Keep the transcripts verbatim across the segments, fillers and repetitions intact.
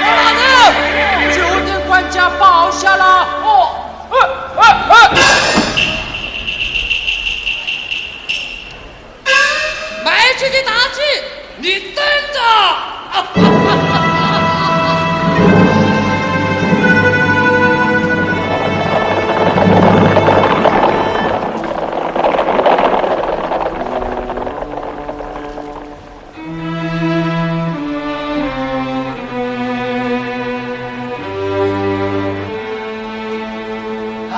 老大人，酒店管家包下了。哦，呃，呃，呃。卖酒的大姐，你等着！唉。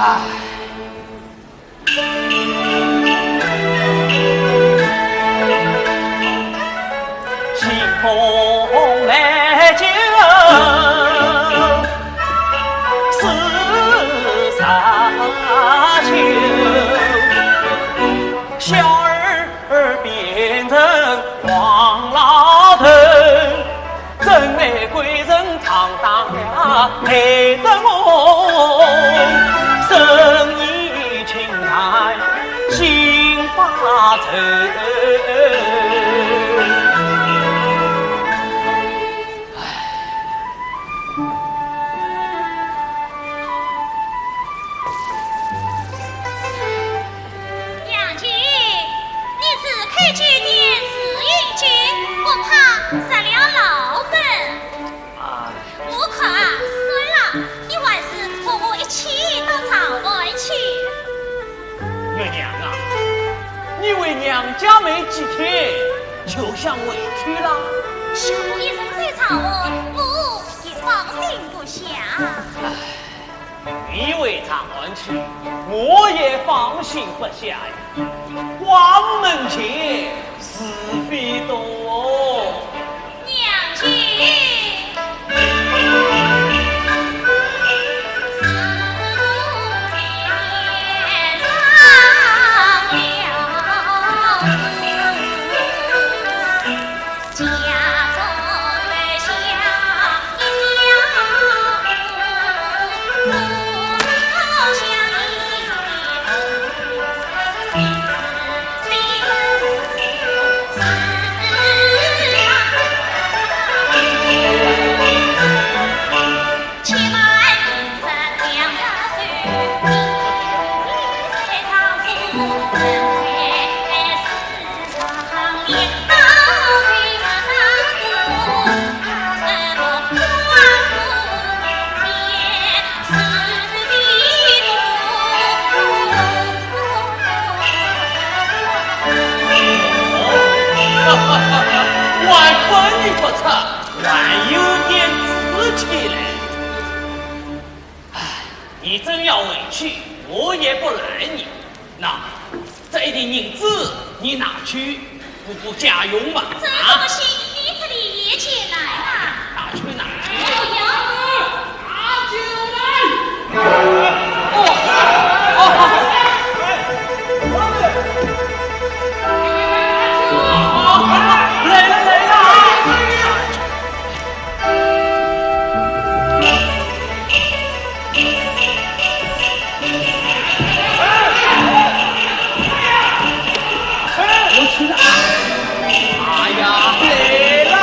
杨姐，你是开酒店自营酒，不怕着了老本。哎。我看啊，算了，你还是和我一起家没几天就想回去了。相公一人在长安，我也放心不下。唉，你回长安去，我也放心不下呀。寡妇门前是非多。 娘亲。还看你不出，还有点志气嘞。唉，你真要回去，我也不拦你。那，这一锭银子你拿去 补补家用嘛。这个东西你这里也捡来了。拿去，拿去。不要。拿进来。哦，哦，来了，来了。 哎呀，来啦！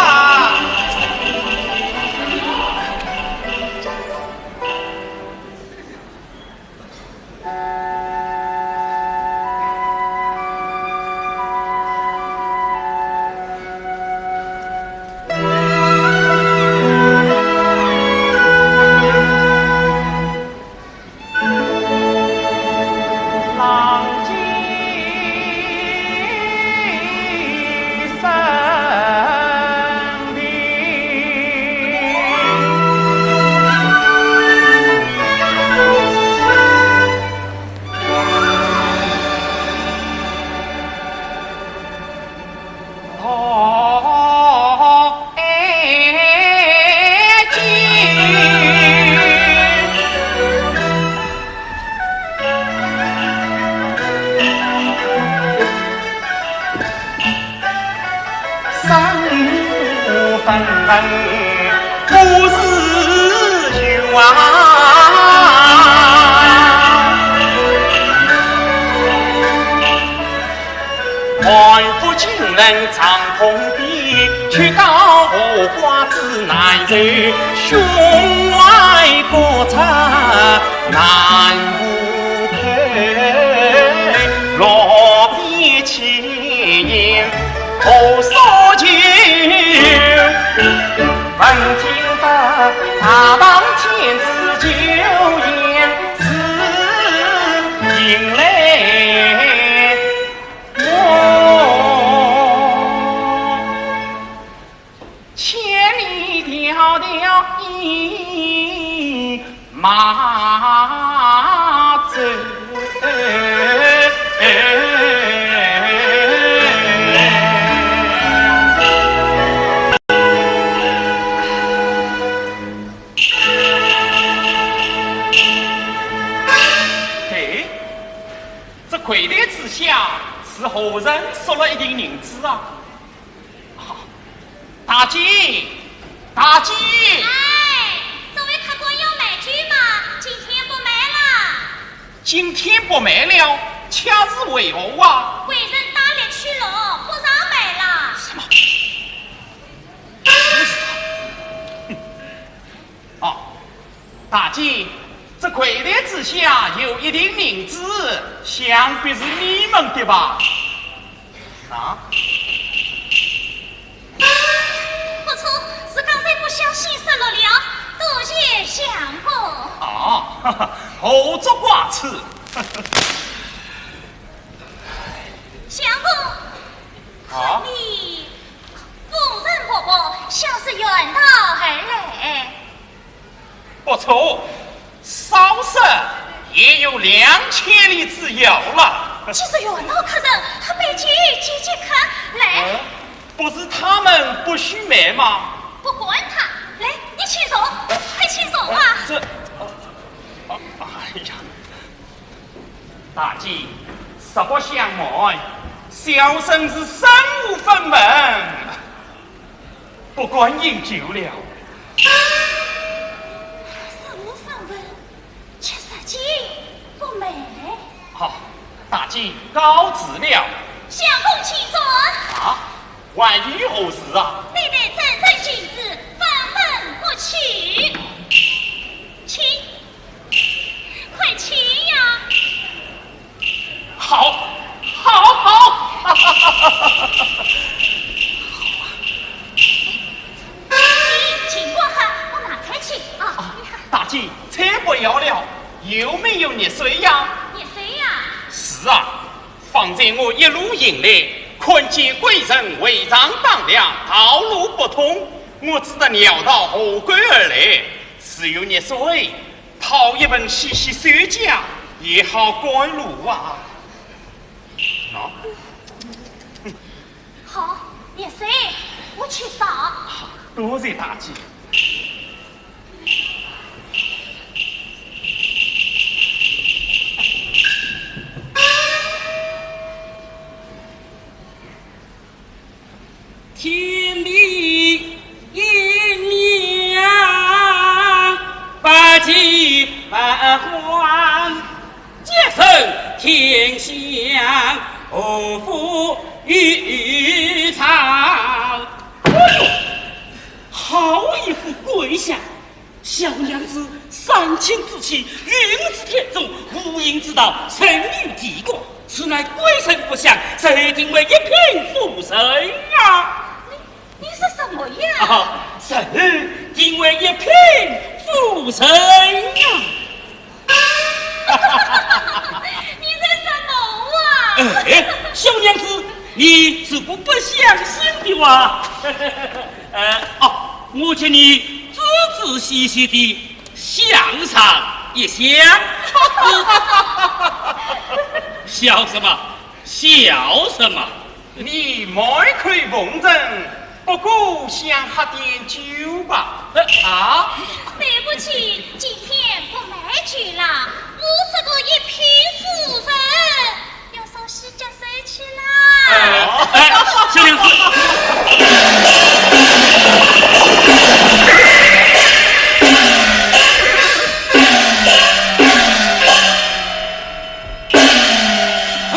哎，这柜台之下是何人塞了一锭银子啊？啊，大姐，大姐！哎，这位客官要买酒吗？今天不卖了。今天不卖了，却是为何啊？贵人打猎去了，不让卖了。什么？不是他。哼。 哦，大姐，这柜台之下有一锭银子，想必是你们的吧？啊？不错，是刚才不小心失落了，多谢相公。哦，哈哈，何足挂齿。相公，啊？你，夫人婆婆像是远道而来。不错，稍稍也有两千里之遥了。既是远道客人，何必急急急客？来。呃，不是他们不许卖吗？不管他，来，你请坐，快请坐啊。这，啊，啊，哎呀。 大姐，实不相瞒，小生是身无分文，不敢饮酒了。身无分文，却实际不卖。好，大姐告辞了。相公请坐。啊，还有何事啊？你待真正君子，分文不取。请。 快请呀！好，好，好！你尽管喝，我拿开去啊。啊，大姐，菜不要了，有没有热水呀？热水呀？是啊，方才我一路行来，看见贵人围场当量，道路不通，我只得绕道河沟而来。 自有热水，讨一盆洗洗手脚，也好赶路啊。喏，好，热水，我去烧。多谢大姐。 天地阴阳，百气万荒，皆生天象，祸福与祸。哎呦，好一副贵相！ 小娘子三清之气，运至天中，无影之道，神于地宫，此乃贵人不祥，谁定为一品夫人啊？你，你说什么呀？啊，谁定为一品夫人啊？你说什么啊？哎，小娘子，你是不不相信的哇？呃，哦，我请你仔仔细细地 想上一想。笑什么？笑什么？你满口奉承，不过想喝点酒吧？啊？对不起，今天不卖酒了，我这个一品夫人要上西家 谁去啦？哎，哎，小娘子。哎，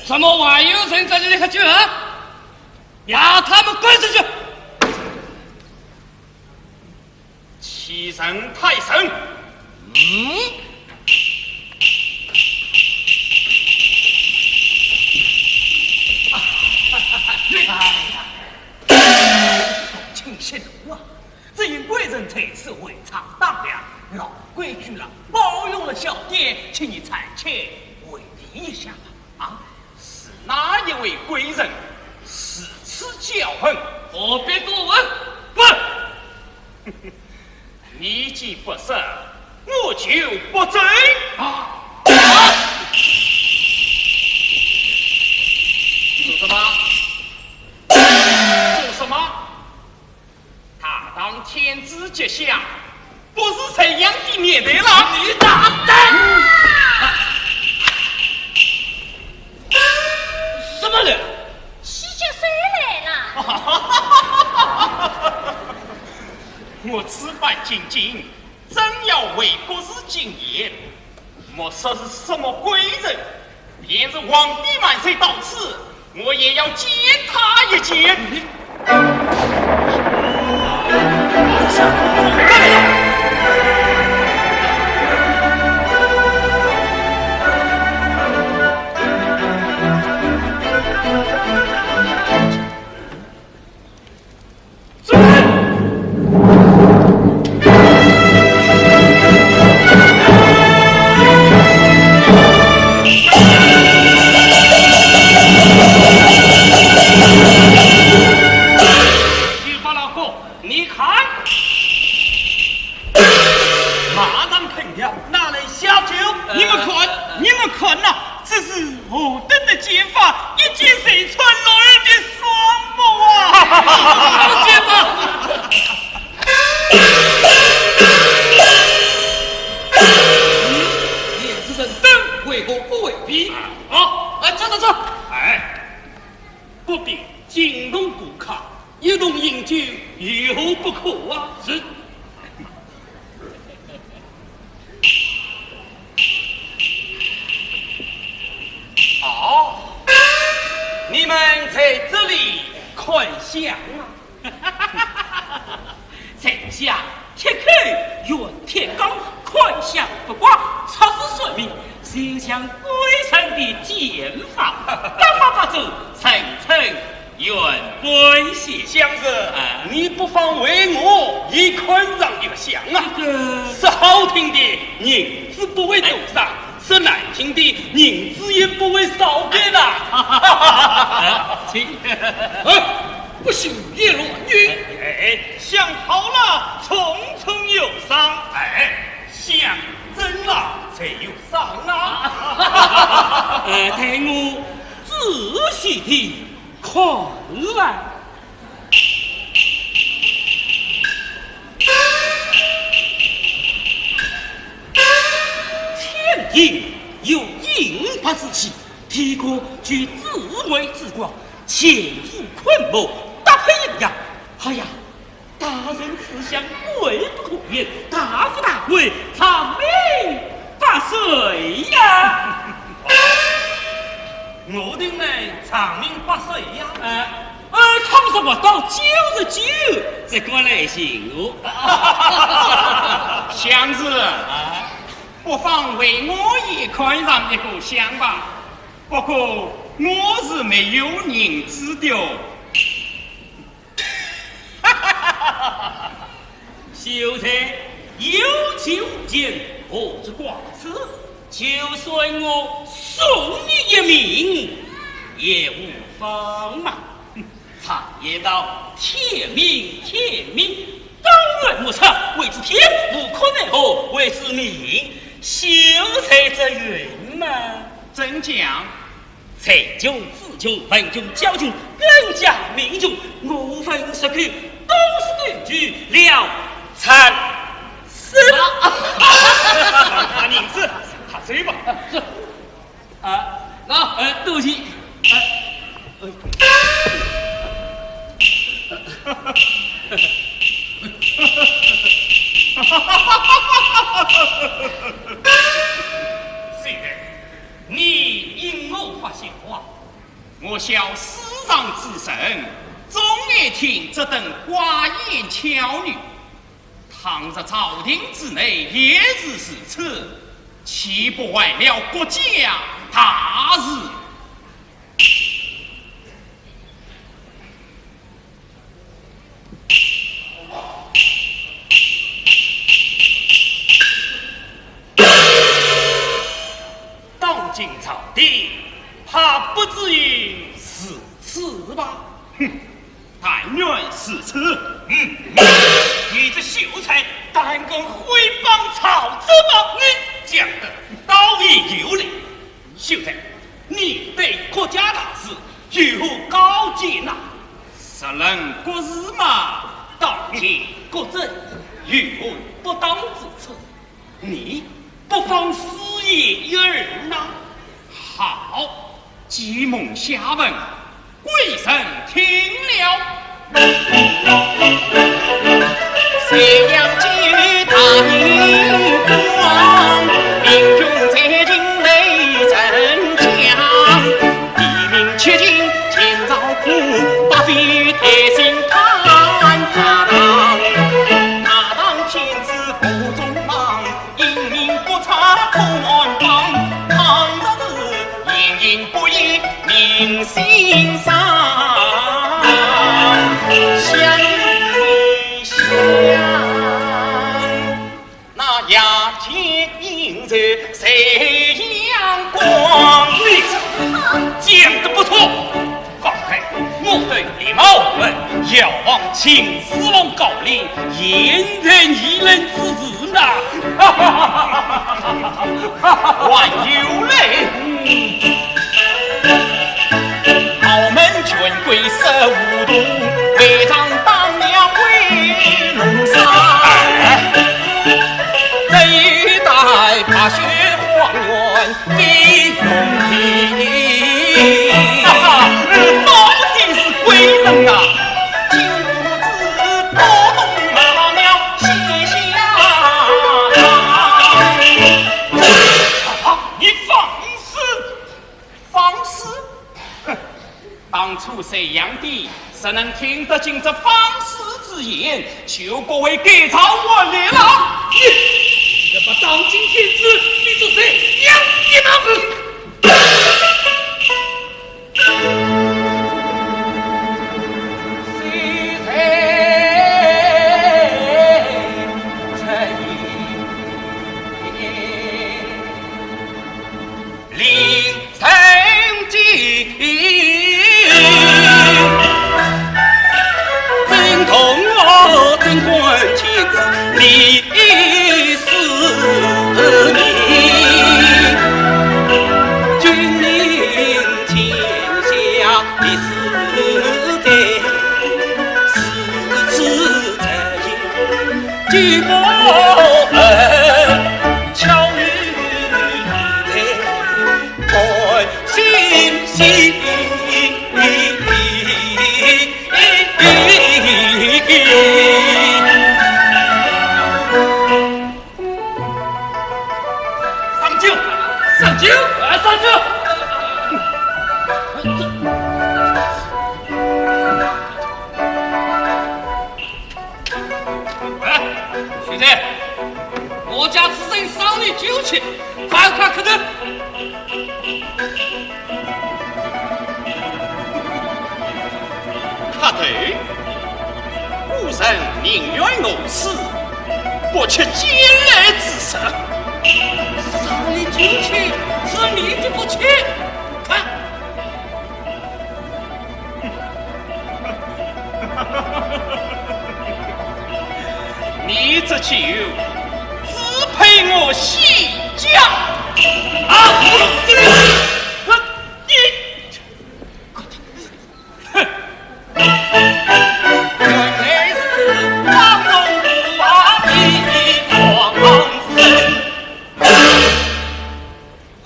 怎么还有人在这里喝酒啊？把他们赶出去！ 欺人太甚！嗯？哎呀，请息怒啊！只因贵人在此围场当量，老规矩了，包容了小店，请你暂且回避一下吧。啊？ 是哪一位贵人如此骄横？何必多问？滚！你既不说，我就不争。啊！啊！做什么？做什么？ 大唐天子脚下，不是这样的年代了。你大胆！什么人？西家谁来了？我此番进京，正要为国事进言。 莫说是什么贵人，便是皇帝万岁到此，我也要见他一见。你们看，你们看呐，这是何等的剑法，一剑射穿鹿儿的双目啊！剑法。言之甚深，为何不回避？啊，哎，走走走。哎，不必惊动顾客，一同饮酒有何不可啊？是。哦，你们在这里看相啊？在下铁口袁天罡，看相卜卦，出师算命，就像鬼神的剑法，百发百中，人称袁本仙。相公，啊，你不妨为我也看上一个相啊。这个，说好听的，银子不会多少，说难听的，银子也不会少的啦。哎，请。哎，不许议论。哎，哎，想好了，重重有赏。哎，想真了，才有赏啊。呃，待我仔细地看来。 天顶有银白之气，地下具紫微之光，乾坤木，搭配阴阳。哎呀，大人此相贵不可言，大富大贵，长命百岁呀！ 我定能长命百岁呀。呃，呃，倘若活到九十九，再过来寻我。相公，啊，不妨为我也看上一个相吧。不过我是没有银子的哦。 秀才，有求于人，何足挂齿？就算我送你一命，也无妨嘛。常言道，天命，天命，高人莫测，未知天，无可奈何，未知命，秀才这运嘛。怎讲？ 财穷子穷，文穷教穷，更加命穷。我文十科，都是根据了参孙。拿银子，拿走吧。啊，那，呃，多谢。哎，哎。 秀才，你因何发笑啊？我笑世上之人，总爱听这等花言巧语。倘若朝廷之内也是如此，岂不坏了国家大事？ 当今朝廷，怕不至于如此吧？哼，但愿如此。嗯，你这秀才，胆敢毁谤朝政吗？你讲得倒也有理。 秀才，你对国家大事有何高见呐？孰论国事嘛，当今国政，有何不当之处？你不妨私言一二呐。好，既蒙下文， 贵人听了。你讲得不错，方才我对李茂问，要往秦始皇高陵，现在你能自知呐？哈哈，到底是贵人啊！金公子多动了西厢房。啊，你放肆！放肆？哼，当初谁养的，谁能听得进这放肆之言，就不会改朝换代了。你，你这个当今天子，你是怎样的人？ 上酒，上酒，哎，上酒！哎，秀才，我家此人赏你酒吃，快快磕头。 磕头，古人宁愿饿死，不吃贱来之食。赏你酒吃，是你的福气。看，你这酒只配我西厢。啊，这个，你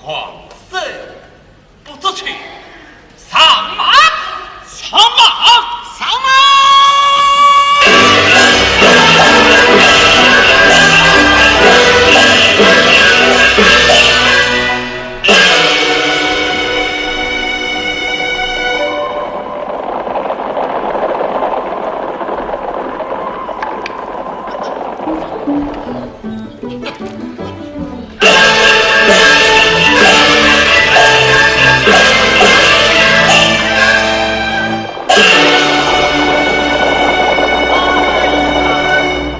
王生，不知趣，上马，上马，上马！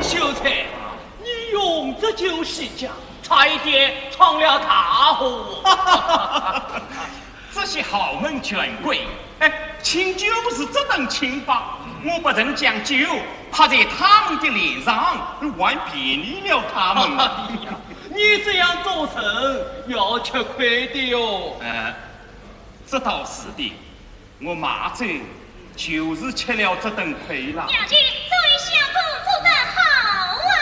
秀才，你用这酒西厢，差一点闯了大祸。这些豪门权贵，哎，请酒是这等清白，我不曾讲究，怕在他们的脸上，还便宜了他们。哎呀，你这样做人，要吃亏的哟。呃，这倒是的，我卖酒就是吃了这顿亏了。娘亲，这位相公做得好啊！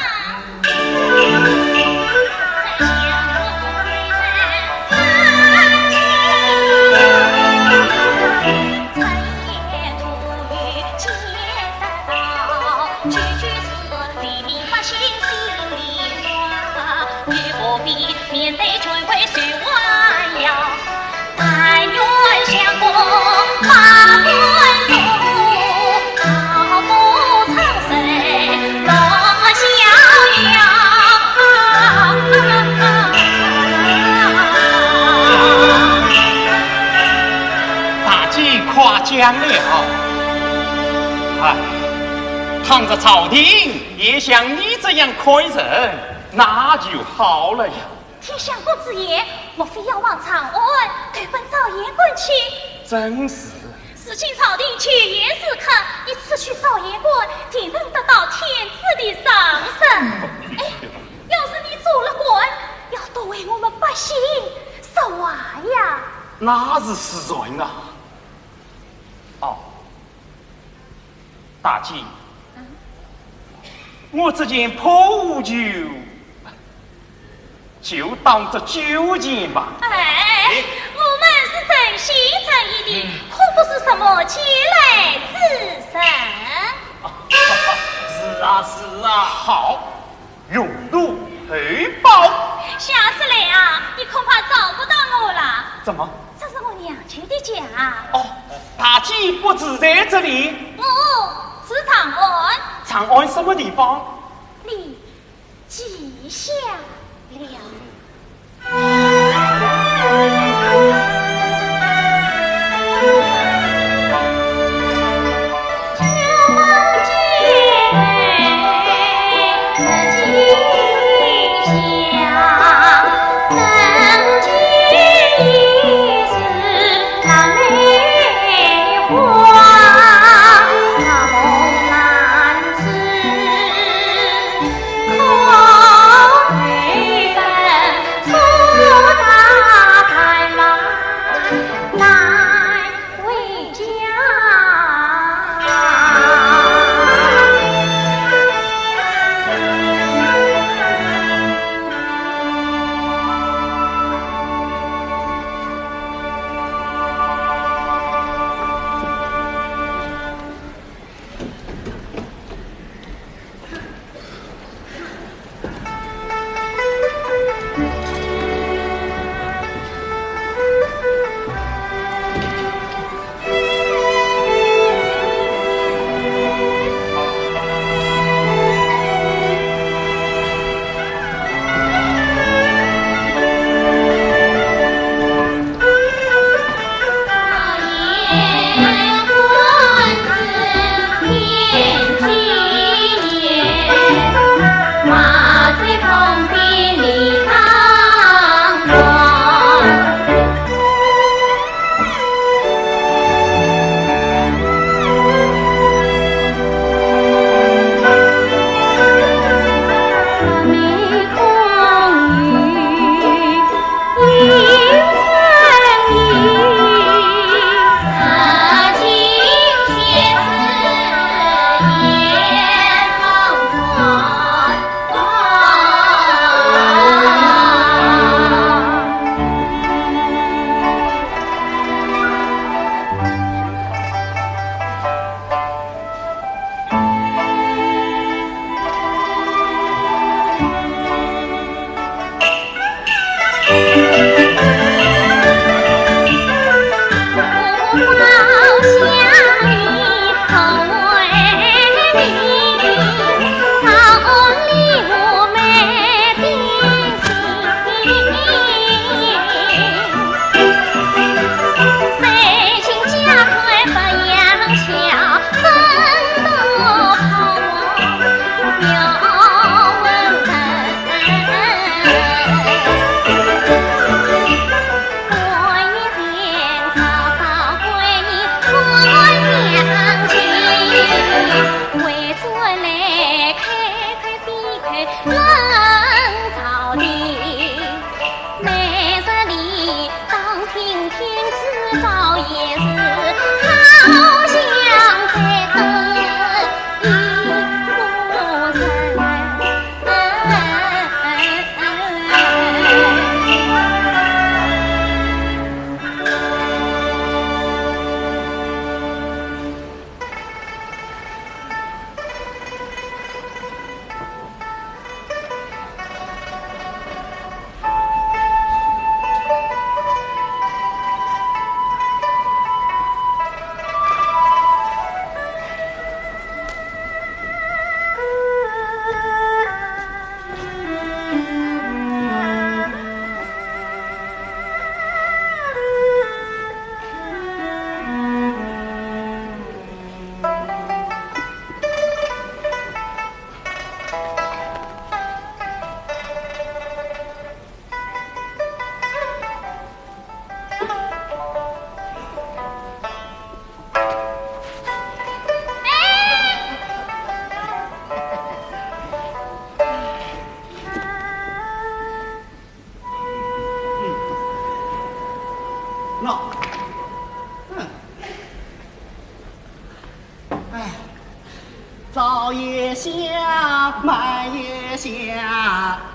大姐夸奖了。哎，倘若朝廷也像你这样看人，那就好了呀。 听相公之言，莫非要往长安投奔赵县官去？正是。如今朝廷权严如客，你此去赵县官，定能得到天子的赏识。哎，要是你做了官，要多为我们百姓说话呀。那是自然啊。哦，大姐，嗯？我这件破衣裳就当作酒钱吧。哎，我们是诚心诚意的，可不是什么借来之人。是啊，是啊。好，荣辱厚报。下次来啊，你恐怕找不到我了。怎么？这是我娘舅的家。哦，他既不住在这里。我住长安。长安什么地方？你 记下了。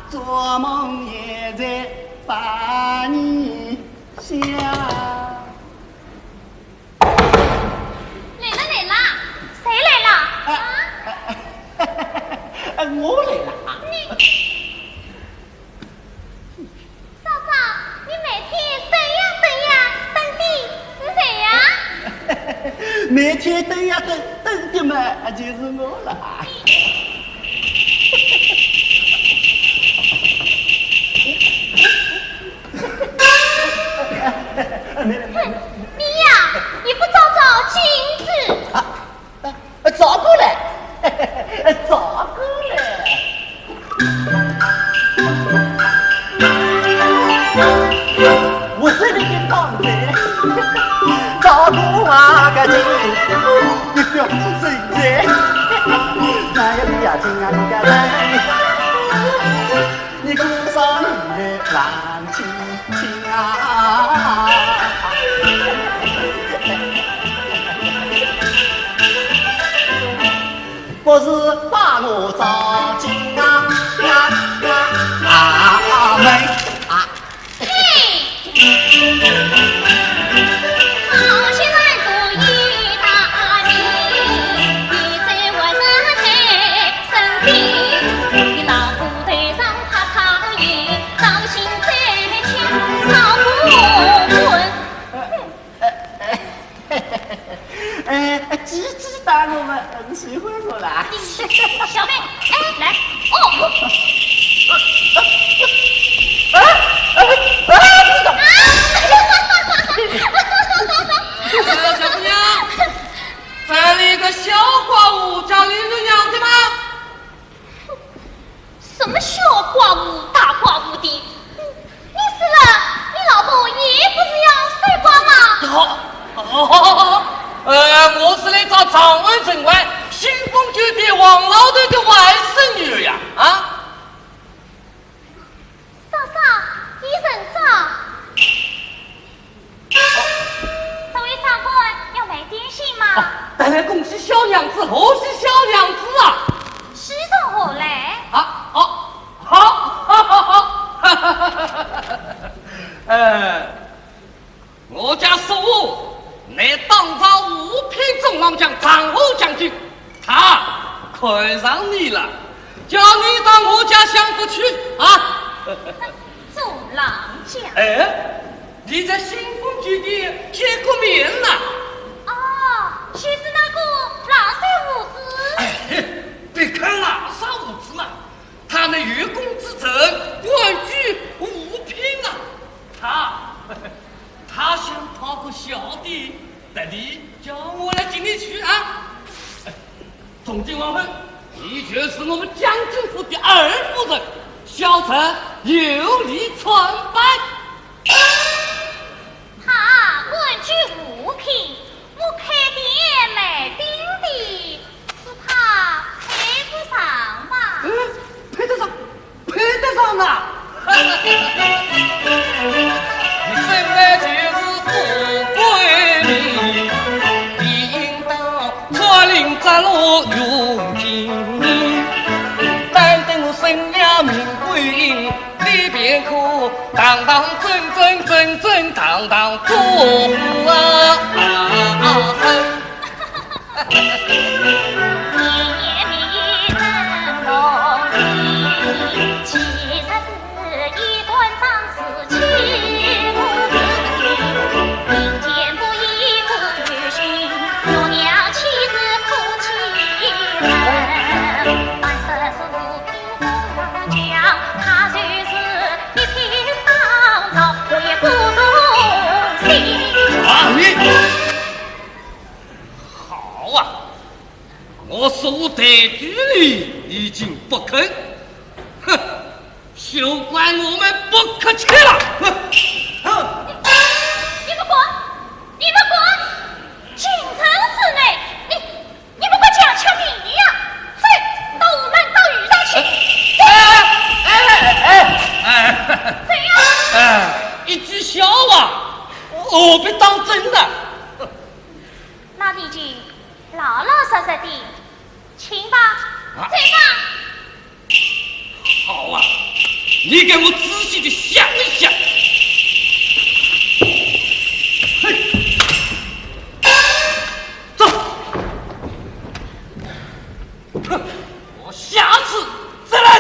做梦也在把你想。来了来了，谁来了？啊？啊，啊，啊，我来了啊。你，嫂嫂，你每天等呀等呀，等的是谁呀？每天等呀等，等的嘛，就是我了。 你呀，你不照照镜子？啊，照过来，照过来。我是你的当真，照顾我个人，你不要生气，那也不要紧啊，你个人。 你鼓上你的冷清清啊，不是把我照进啊啊啊啊门啊！嘿！ 哎，哎，哎，鸡鸡打我们，嗯，谁会说啦？小妹，哎，来，哦。哎，哎，哎，哎，小姑娘，这里个小寡妇叫林月娘对吗？ 什么小寡妇大寡妇的？你，你死了，你老婆也不是要守寡吗？好，好，好，好，好，呃，我是来找长安城外新丰酒店王老头的外甥女呀，啊？嫂嫂，你认得？ 这位长官要买点心吗？哦，带来恭喜小娘子，贺喜小娘子啊！喜从何来？啊，哦，好，好，好，好。呃，我家叔父乃当朝五品中郎将张虎将军， 他看上你了，叫你到我家享福去啊。中郎将。哎，你在新丰酒店见过面了？哦，就是那个拉萨胡子。哎，别看拉萨胡子嘛，他乃月宫之臣，官居五品啊。他，他想讨个小的，特地叫我来接你去啊。 从今往后，你就是我们将军府的二夫人，小侄有礼参拜。他官居五品，我开店卖饼的，是他配不上吧？嗯，配得上， 配得上呐。你生来就是富贵命，理应当穿林着露用金。但等我生了名贵命，你便可堂堂正正、正正当当做夫啊！啊，你！好啊，我叔父抬举你已经不肯，哼，休怪我们不客气了。哼，哼。你们滚！你们滚！进城之内，你，你们快讲讲理呀！走，到我们到雨上去。哎，哎，哎，哎，哎。怎样？哎，一句笑话，何必当真呢？那你就老老实实地请吧，啊？走吧。好啊，你给我仔细地想一想。嘿，走。哼，我下次再来。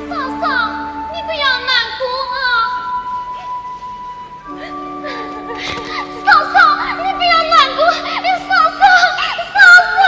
嫂嫂，你不要难过啊。 嫂嫂，你不要难过，嫂嫂，嫂嫂。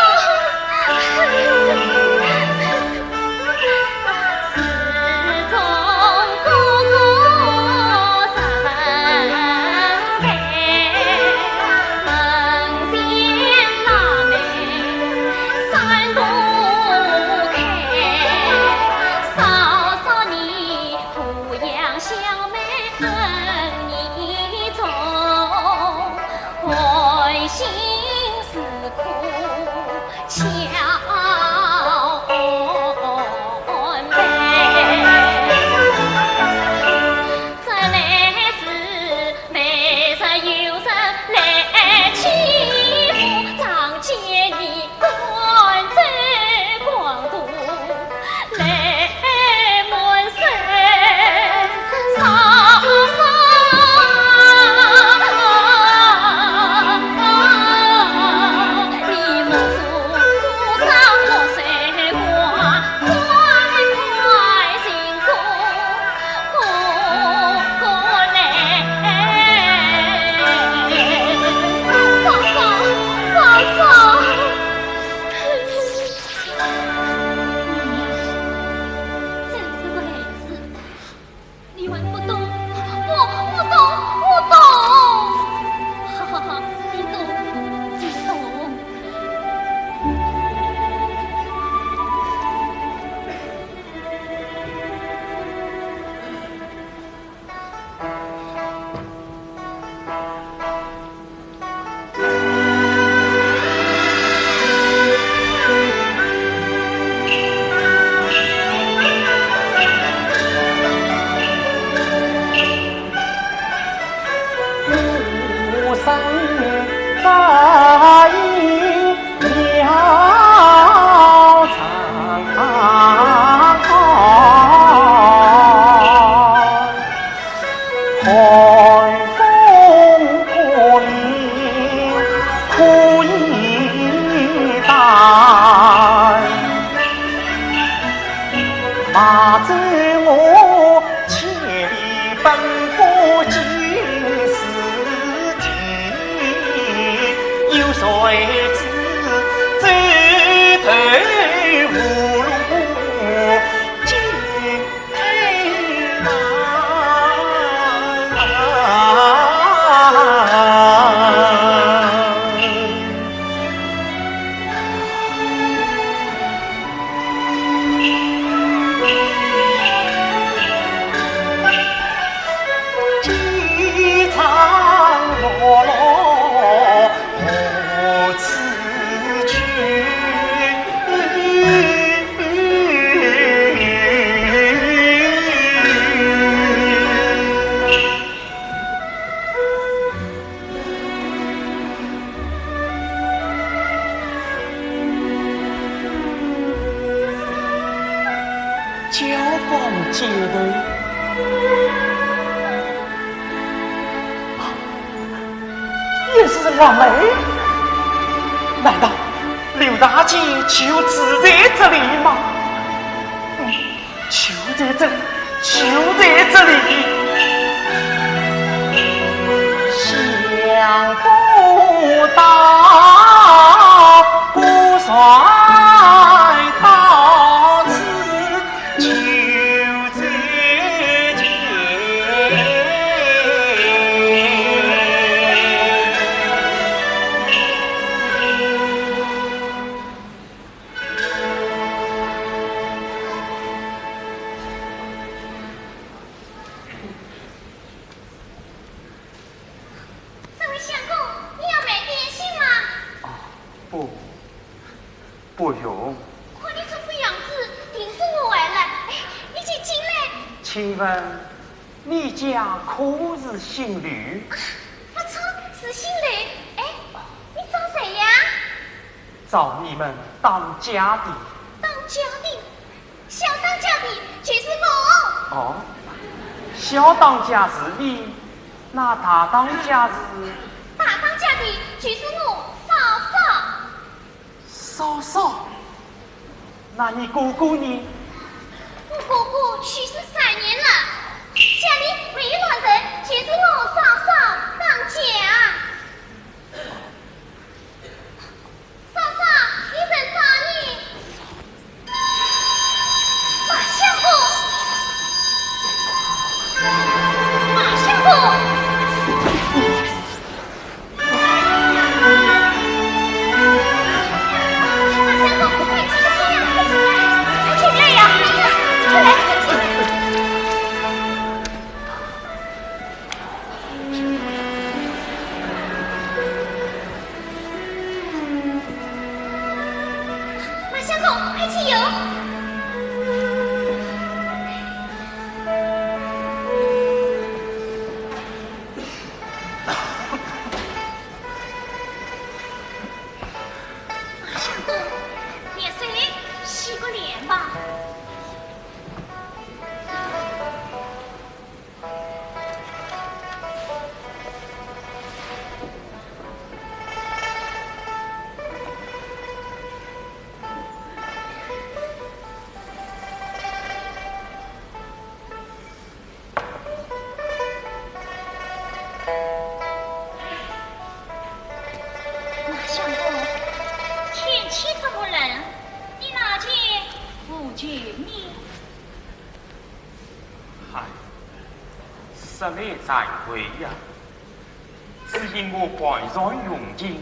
你还不懂，我，我懂，我懂。好好好，你懂，你懂。交房接头。啊，也是辣妹？难道刘大姐就住在这里吗？嗯。 就在这里，就在这里。想不到，果然到此就在前。不用。看你这副样子，定是我坏了。哎，你先进来。请问你家可是姓刘？啊，不错，是姓刘。哎，你找谁呀？找你们当家的。当家的？ 小当家的就是我。哦，小当家是你，那大当家是？大当家的就是我嫂嫂。嫂嫂？那你哥哥呢？我哥哥去世三年了，家里唯一老人就是我嫂嫂当家。 嫂嫂，有人找你。马相公，马相公。马相公，快起来呀，快起来，快起来呀，快来，快起来。 马相公，快去哟！马相公，热水里洗个脸吧。 马相公，天气这么冷，你哪件无求呢？ 嗨，实在惭愧呀，只因我盘算用情，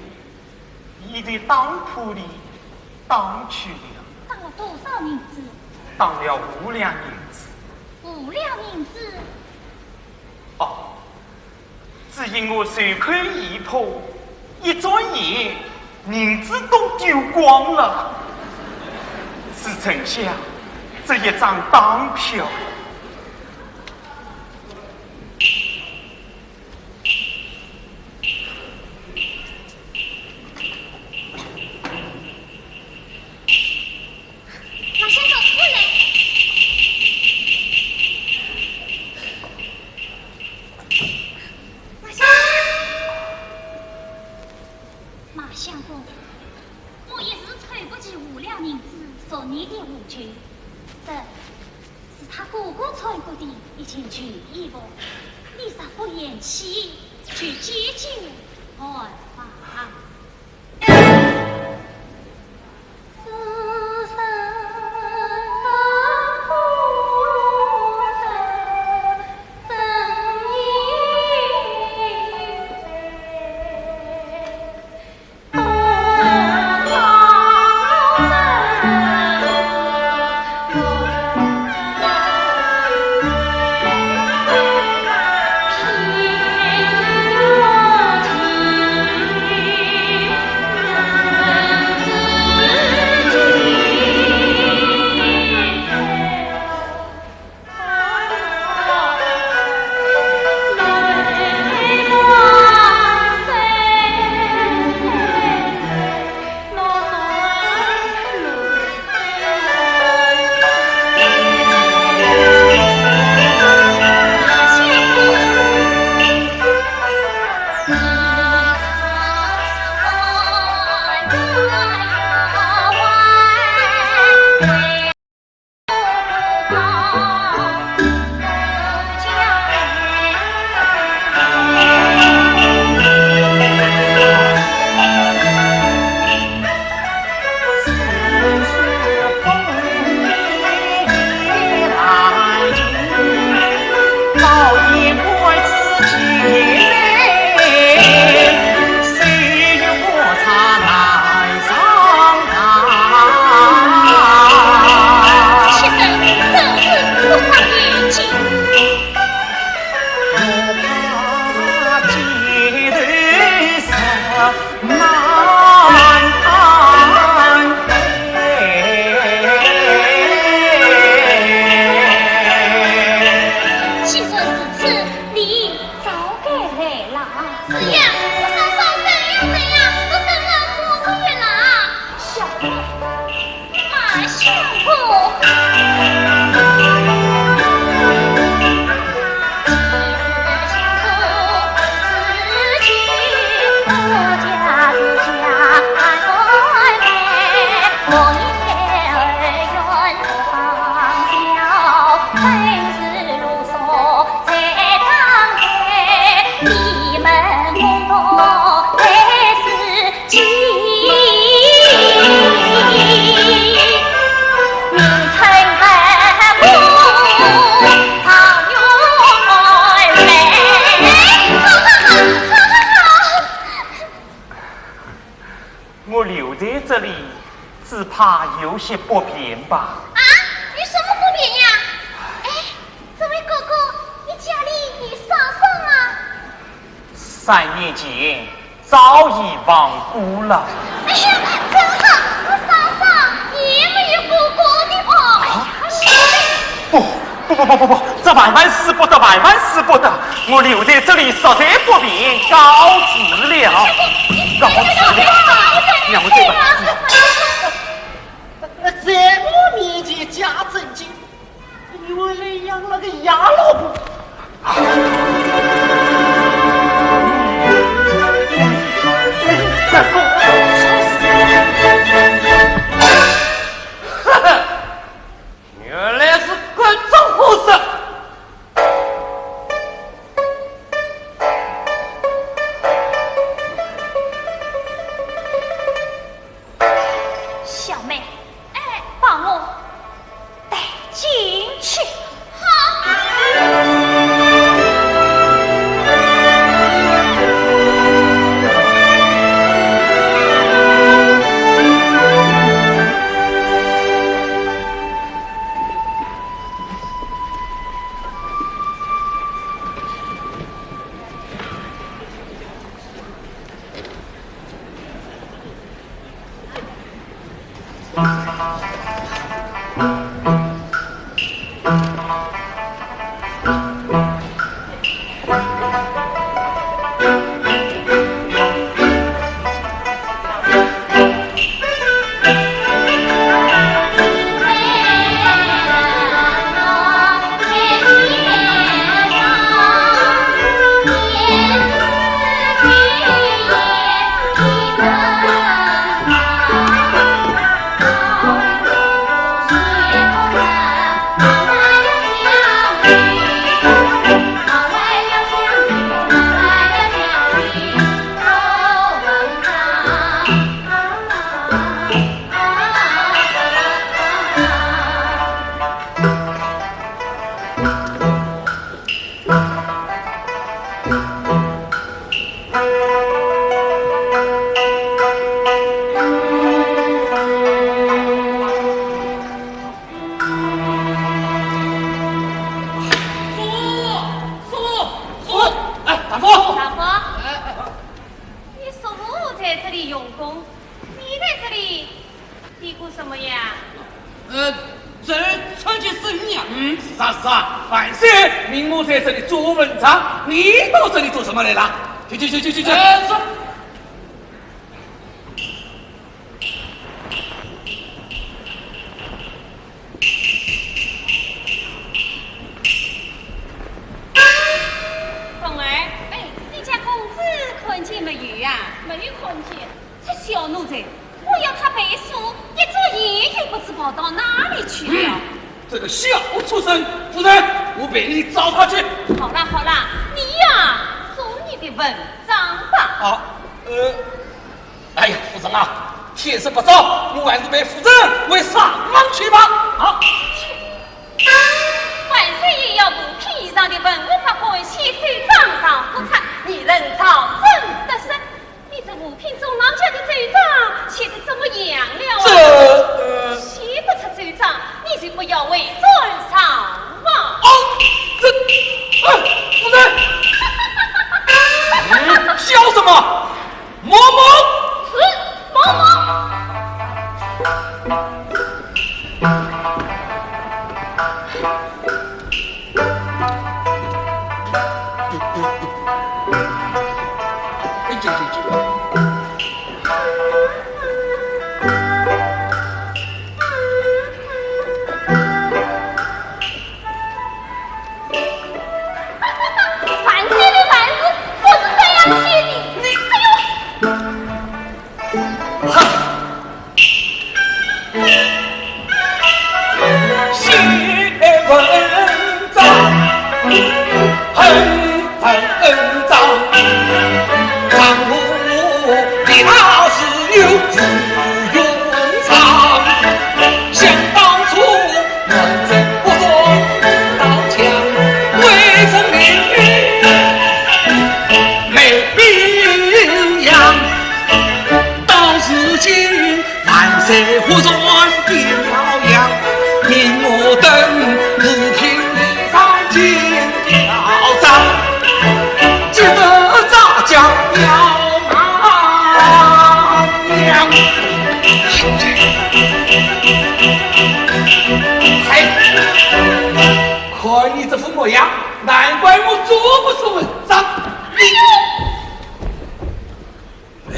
已在当铺里当去了。当了多少银子？当了五两银子。五两银子？哦， 只因我袖口已破，一转眼银子都丢光了，只剩下这一张当票。 马相公，我来。马相公，马相公，我一时凑不齐五两银子，说你的无求，这是他哥哥穿过的一件旧衣服，你若不嫌弃，就解解寒吧。我留在这里，只怕有些不便吧。啊，有什么不便呀？哎，这位哥哥，你家里有嫂嫂吗？三年前早已亡故了。哎呀，真好，我嫂嫂也没有哥哥的哦。哎呀，是的。不，不，不，这万万使不得，万万使不得！我留在这里实在不便，告辞了。告辞了。让我走吧。在我面前假正经，你还来养了个野老婆。原来是关照后生。小妹，哎，把我带进去。好。叔父，叔父，叔父，哎，大夫。大夫，你叔父在这里用功，你在这里嘀咕什么呀？呃，这儿穿件僧呀。嗯，是啊是啊，万岁命我在这里做文章，你到这里做什么来了？去去去去去去！呃，叔。凤儿，哎，你家公子看见没有呀？没有看见。这小奴才，我要他背书，一转眼又不知跑到哪里去了。这个小畜生，夫人，我陪你找他去。好啦好啦，你呀，做你的文章吧。啊，呃，哎呀，夫人啊，天色不早，我还是陪夫人回上房去吧。啊。万岁爷要五品以上的文武百官写奏章上不出，你能朝政得失？你这五品中郎将的奏章写得怎么样了啊？这，呃，写不出奏章，你就不要回转上房。哦，这，啊，夫人，嗯，笑什么？ 某某。是，某某。在湖船的飘扬，引我等浮萍上紧飘张，记得大家要忙呀。哎，看你这副模样，难怪我做不出文章。哎，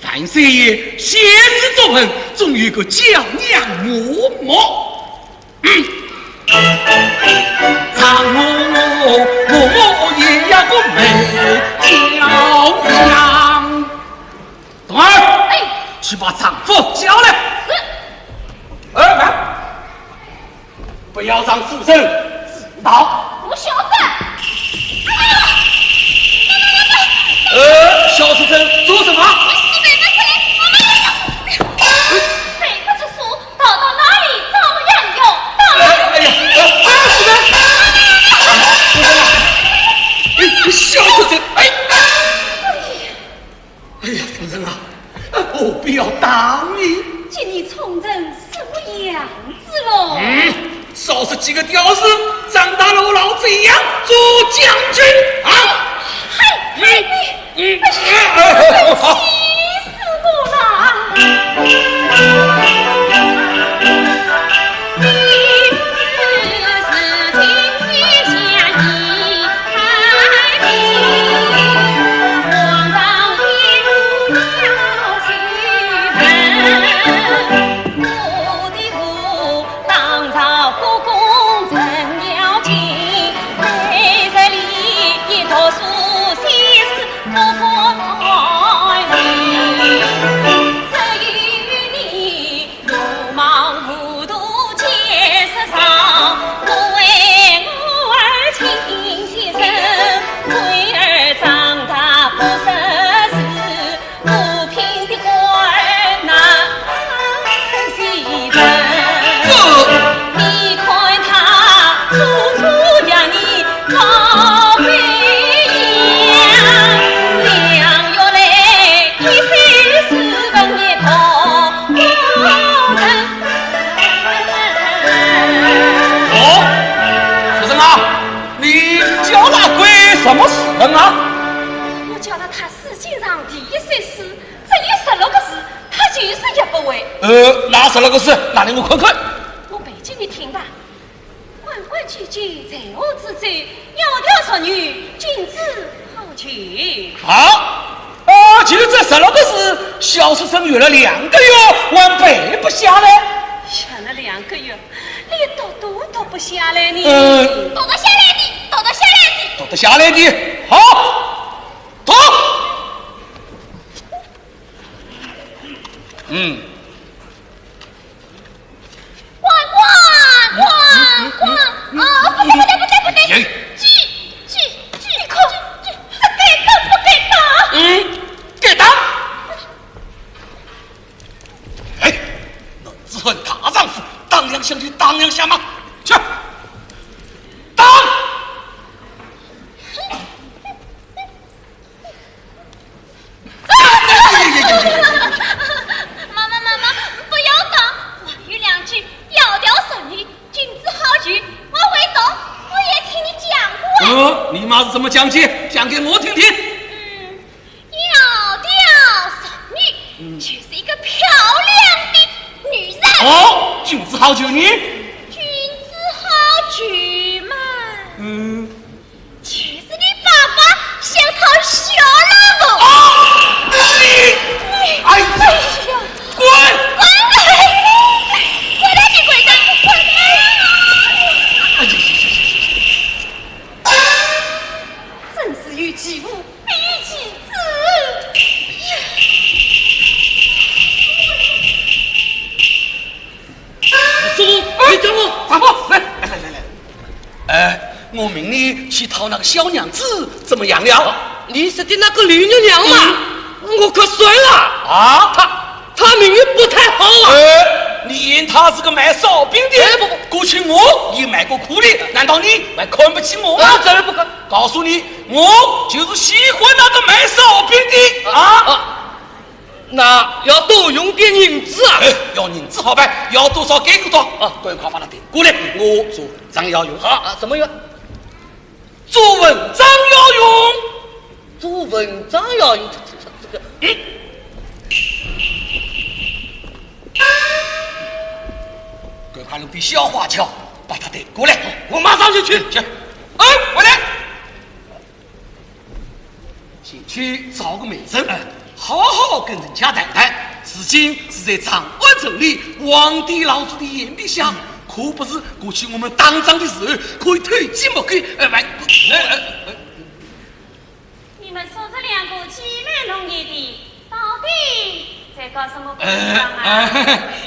樊少爷写诗作文，总有个校娘默默。嗯，让我默默也要个美校娘。冬儿，哎，去把丈夫叫来。是。儿们，不要让夫人知道。我晓得。哎呀，呃，小畜生，做什么？我死板板出来，我们背不出书，逃到哪里找人要？哎，哎呀，哎，哎，夫人，夫人啊，哎，小畜生，哎。 哎呀，夫人啊，何必要打你？见你冲人什么样子喽？嗯，少说几个吊子，长大了我老这样做将军啊！嗨，嗨，你，嗯，哎呀，哎，哎，哎，气死我了！哦，畜生啊，你叫他干什么事情啊？我叫了他书架上第一首诗，只有十六个字，他就是学不会。呃，那十六个字，拿来我看看。我背给你听吧。 关关雎鸠，在河之洲，窈窕淑女，君子好逑。好，啊，就这十六个字，小畜生学了两个月，还背不下来。学了两个月，连读都读不下来呢。嗯。读得下来的，读得下来的。读得下来的，好，读。嗯。 关关关关，啊，不对不对不对不对，哎。雎雎雎，你看，这该打不该打？嗯，该打。哎，男子汉大丈夫，打两下就打两下嘛，去，打！ 妈妈妈妈，不要打，我有两句窈窕淑女，君子好逑，我会读，我也听你讲过。哦，你妈是怎么讲起？讲给我听听。嗯，窈窕淑女，嗯，就是一个漂亮的女人。哦，君子好逑呢？君子好逑嘛。嗯。 就是你爸爸想讨小老婆。啊！你，你，哎呀，哎呀，滚！滚开！滚开，你滚开！滚开！哎呀呀呀呀呀！真是有其父必有其子。叔，你叫我，丈夫，来，来，来，来。 哎，我命你去讨那个小娘子，怎么样了？你说的那个刘月娘嘛，嗯。我可算了。啊？她，她命运不太好啊。哎，你言她是个卖烧饼的。哎，不，不。过去我也卖过苦的，难道你还看不起我吗？啊，当然不可。告诉你，我就是喜欢那个卖烧饼的，啊？啊。那要多用点银子啊。哎，要银子好办，要多少给多少。啊，赶快把它带过来，我做文章要用。好，啊，什么用？做文章要用。做文章要用，这，这，这个，嗯。赶快弄点小花条，把它带过来，我马上就去。去。哎，回来。 先去找个媒人，哎，好好跟人家谈谈。如今是在长安城里皇帝老祖的眼皮下，嗯，可不是过去我们打仗的时候，可以偷鸡摸狗，呃，玩，呃，呃，呃。你们说这两个挤眉弄眼的，到底在搞什么鬼啊？哎，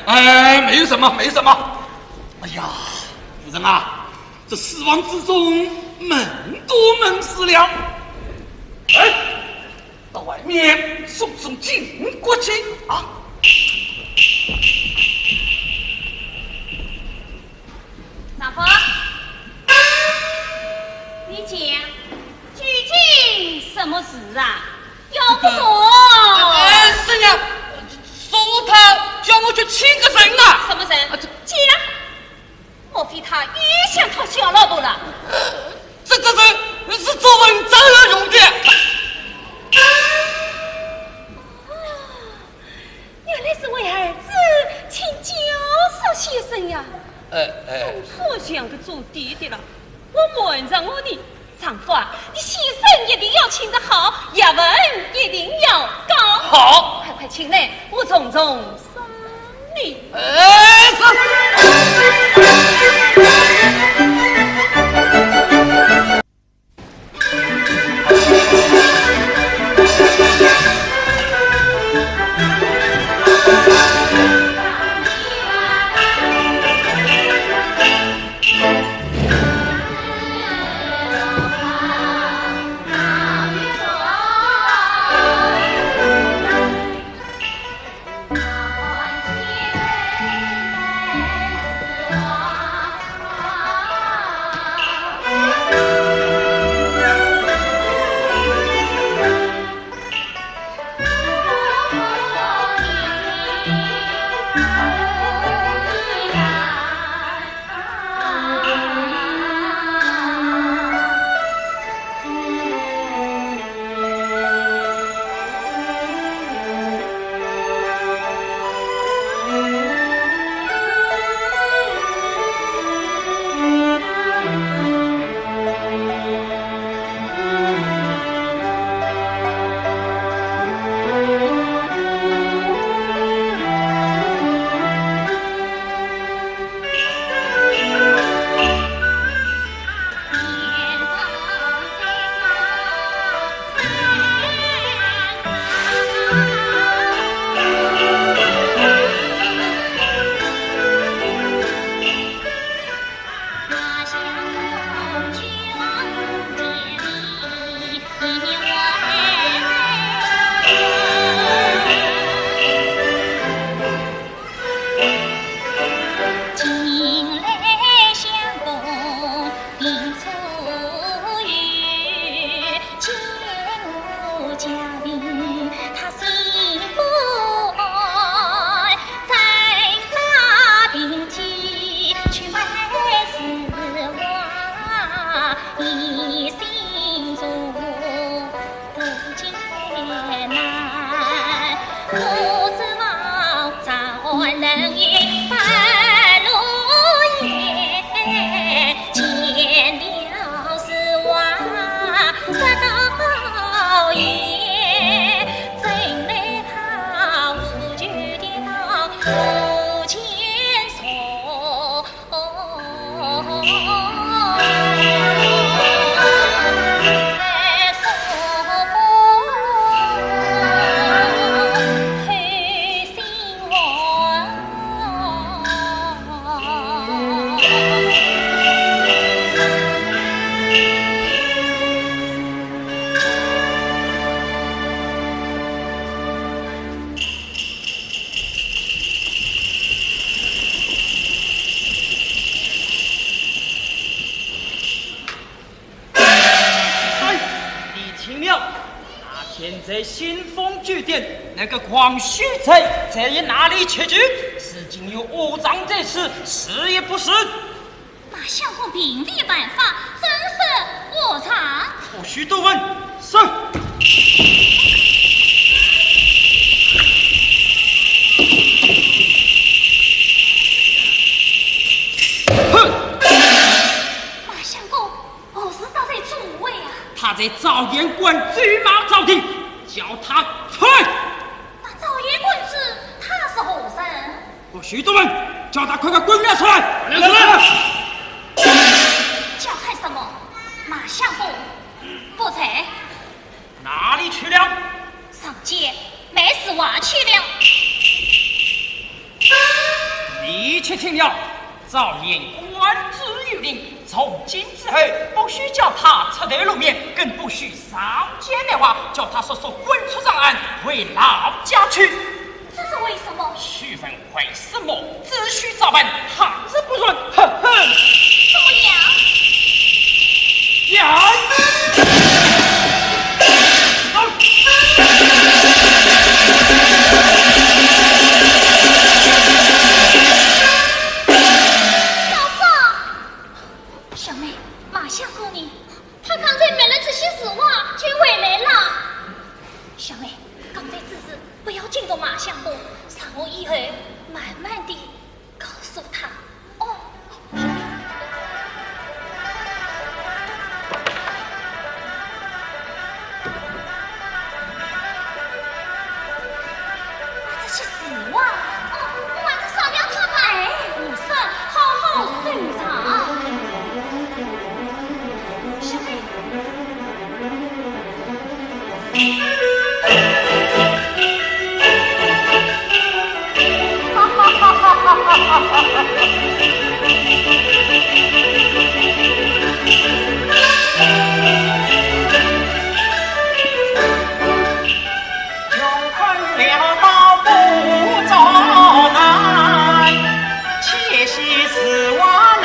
哎，哎，没有什么，没有什么。哎呀，夫人啊， 这书房之中闷都闷死了。哎，到外面送送禁果去啊！丈夫，你讲，究竟什么事啊？要不说……哎，哎，是呀，叔父他叫我去请个人啊。什么人？啊，这……讲。 莫非他又想讨小老婆了？这个人是做文章要用的。哦，原来是为儿子请教授先生呀。哎，哎。总算像个做爹的了，我瞒着我的。 丈夫啊，你先生一定要请得好，学问一定要高。好。快快请来，我重重赏你。哎，是。哎，你听了，那天在新丰酒店，那个狂许贼在哪里吃酒？如今又误伤在此，是也不是？马相公并无犯法，怎说无常？不许多问，是。哼！马相公， 何事打这诸位啊？他在昭阳关咒骂朝廷，叫他退。那昭阳关主他是何人？不许多问，叫他快快滚了出来！滚了出来！叫喊什么？马相公不在。哪里去了？上街买丝袜去了。你且听了，昭阳关主有令，从今 之后，不许叫他出头露面，更不许上街卖画，叫他速速滚出长安，回老家去。这是为什么？许文怀什么，只许照办，还是不准，哼哼！怎么样？呀！走！嫂嫂，小妹，马相公呢？ 他刚才买了这些丝袜就回来了。小妹，刚才之事不要惊动马相公，让我以后慢慢地告诉他。哦。这些丝袜。哦，我还是少了它吧。哎，不是，好好收藏。小妹， 穷困潦倒不作难，且喜丝袜能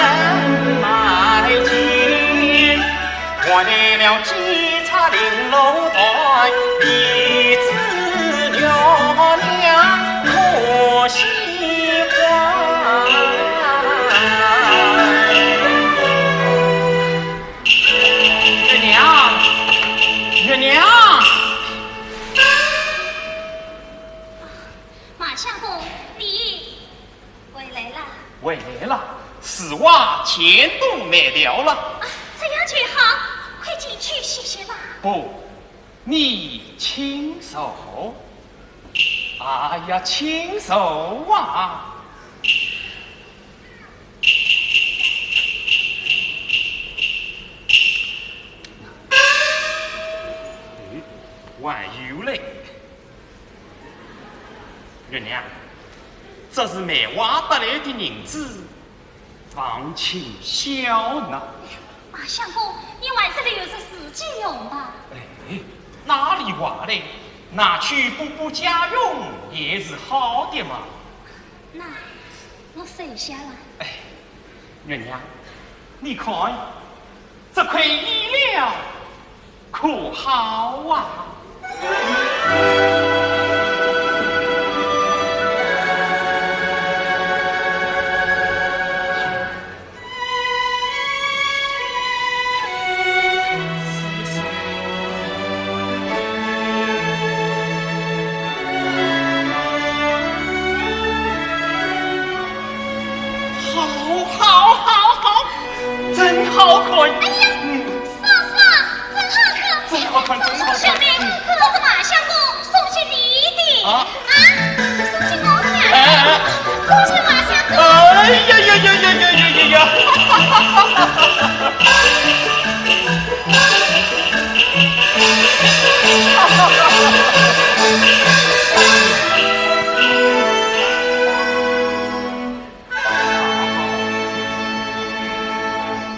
买尽。换来了几钗绫罗缎，一只月娘可喜欢。月娘，月娘。 马相公，你回来了。回来了，丝袜钱都买了了。啊，这样就好，快进去歇歇吧。不，你请坐。哎呀，请坐啊。哎，还有嘞。 月娘，这是卖画得来的银子，望请笑纳。马相公，你还是留着自己用吧。哎，哪里话嘞？拿去补补家用也是好的嘛。那我收下了。哎，月娘，你看，这块衣料 可好啊？好，好，好，好，真好看。哎呀，嗯。 嫂嫂，真好看，真好看，真好看。小妹，嗯。这是马相公送给你的。啊？啊，送给我的。哎，哎，哎。恭喜马相公。哎呀呀呀呀呀呀呀呀！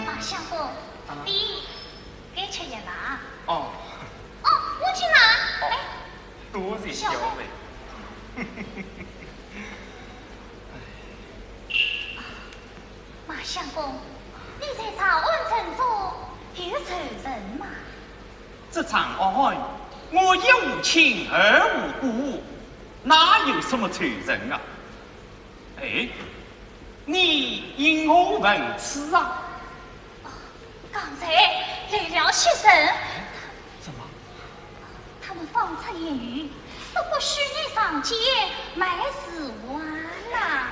马相公，啊。你 该吃药啦。哦。哦，我去拿。哦，哎，多谢小妹。小妹。马相公，你在长安城中有仇人吗？这长安，我一无亲二无故，哪有什么仇人啊？哎，你因何问此啊？刚才来了些人，怎么？他们放出言语，说不许你上街卖字画啦。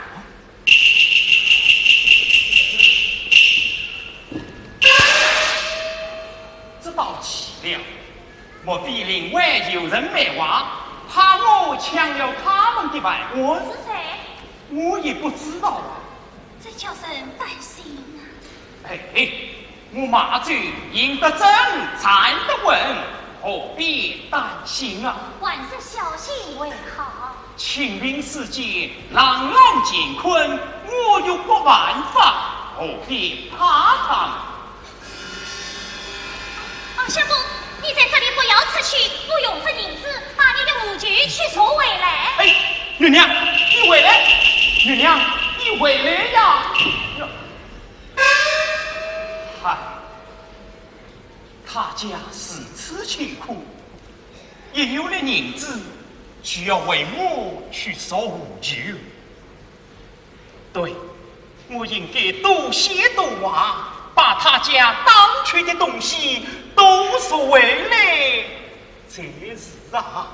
这倒奇了，莫非另外有人卖画，怕我抢了他们的饭碗？是谁？我也不知道啊。这叫人担心啊。哎，我马走赢得正，站得稳，何必担心啊？还是小心为好。清明时节，朗朗乾坤，我又不犯法，何必怕他们？王相公，你在这里不要出去，我用这银子把你的画具去赎回来。哎，月娘，你回来！月娘，你回来呀！嗨，他家如此穷苦，一有了银子，就要为我去赎画具。对，我应该多写多画，把他家当缺的东西都赎回来才是啊。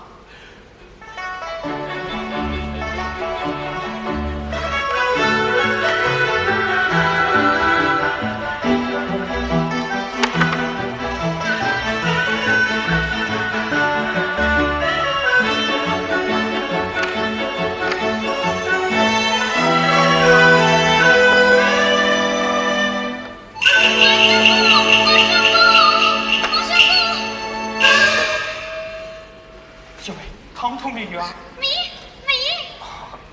小妹，烫痛没有啊？没，没。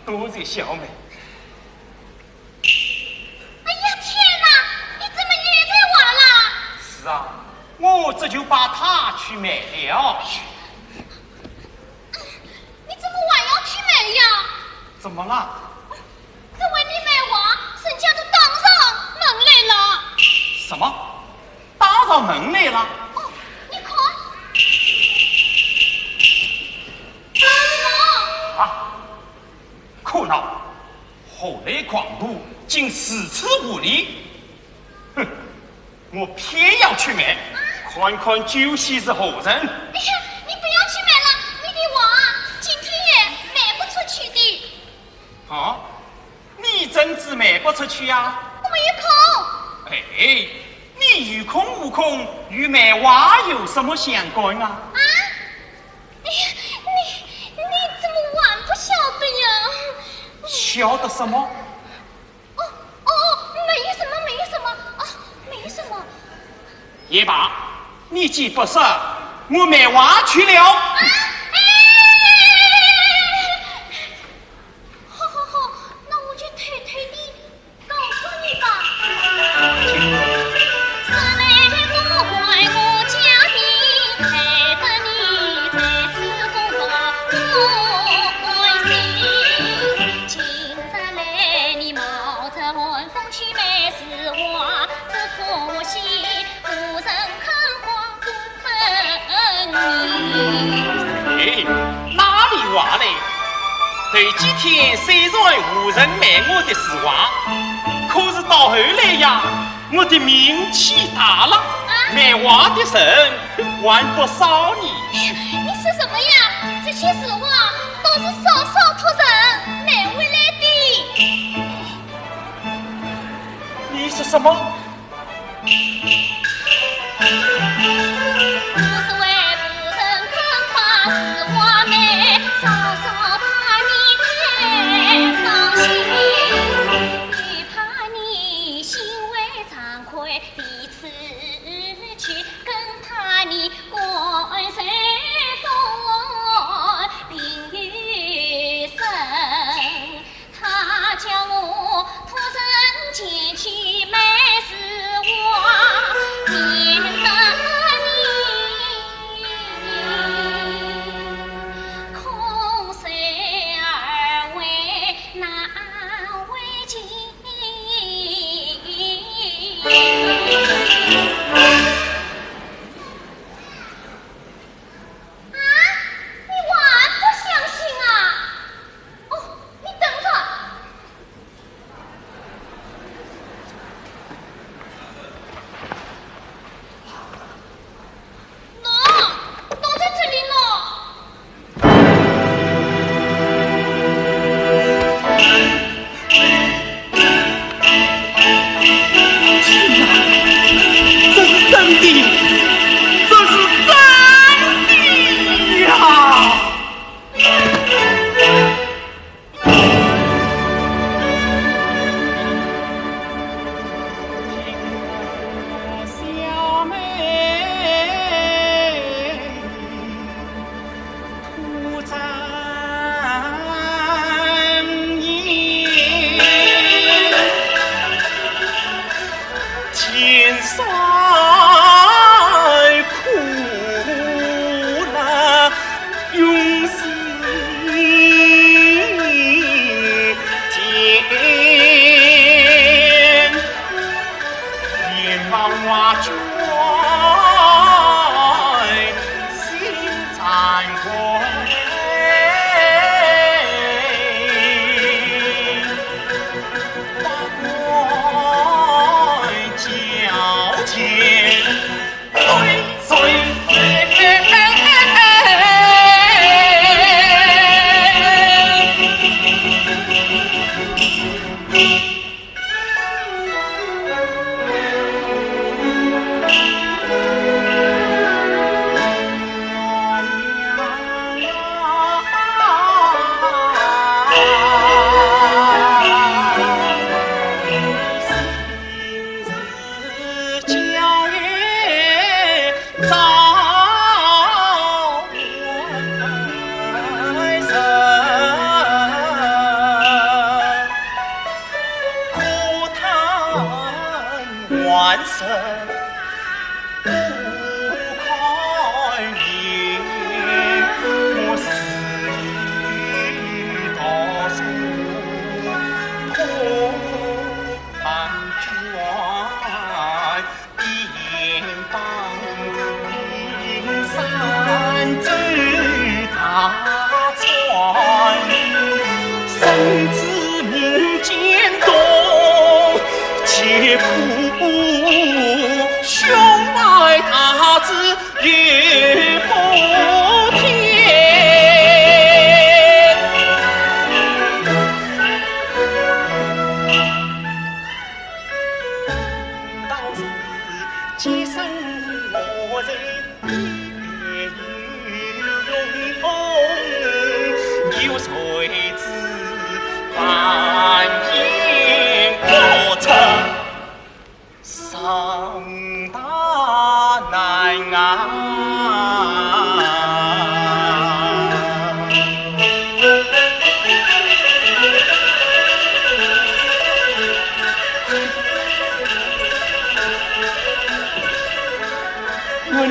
多谢小妹。哎呀，天哪！你怎么又在玩了？是啊，我这就把它去卖了。你怎么还要去卖呀？怎么了？这为你卖画，人家都打上门来了。什么？打上门来了？哦，你看。啊，可恼！何来狂徒，竟如此无礼！哼，我偏要去卖，看看究竟是何人。哎呀，你不要去卖了，你的画今天也卖不出去的。啊？你怎知卖不出去呀？我没有空。哎，你有空无空与卖画有什么相干啊？啊？哎呀，你你怎么还不晓得呀？晓得什么？哦哦，没什么，没什么啊，没什么。也罢，你既不说，我卖画去了。啊，哎，好好好，那我就偷偷地告诉你吧。哎，哪里话嘞？头几天虽然无人买我的字画，可是到后来呀，我的名气大了，卖画的人还不少呢。你说什么呀？这些字画都是少少托人买回来的。你说什么？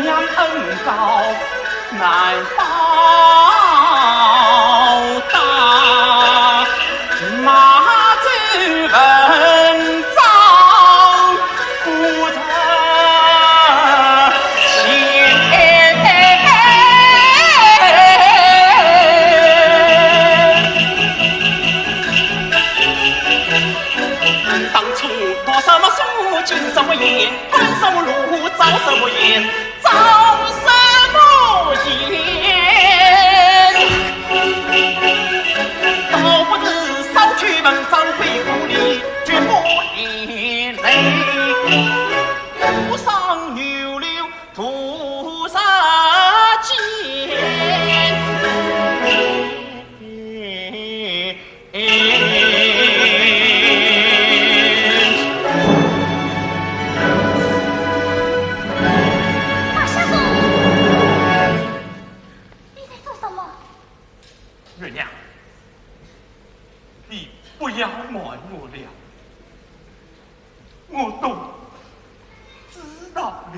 娘恩高难报答，马走文章不成。当初读什么书，进什么营，看什么路，遭什么险，遭什么险，倒不如少去文章，回故里，绝不流泪。路上有留 菩萨见。马相公，你在做什么？月娘，你不要瞒我了。 我都知道了。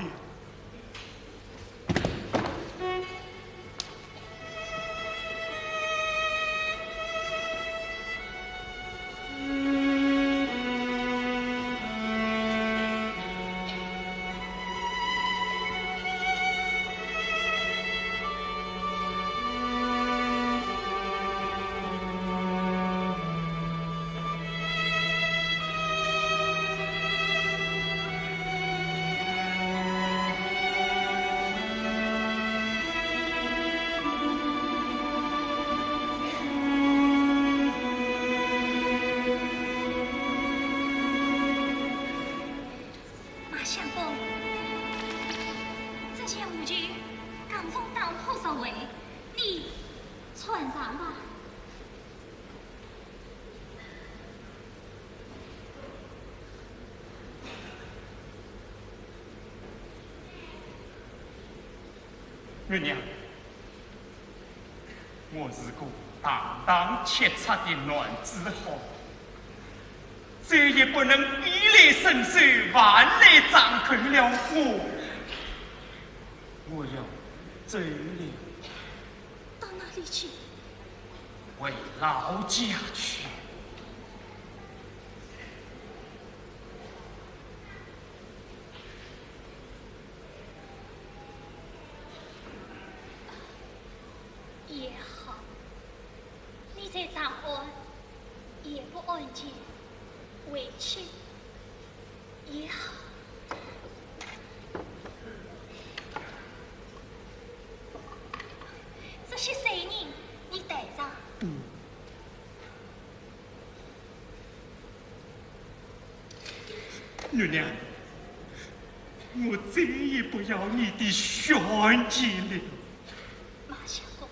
马相公，这件物件刚从当铺拾回，你穿上吧。 月娘，我是个堂堂七尺的男子汉，再也不能衣来伸手，饭来张口了。我，我要走了。到哪里去？回老家去。 也好，你在长安也不安静，回去也好。这些碎银你带上。 月娘，我再也不要你的玄机了。马相公，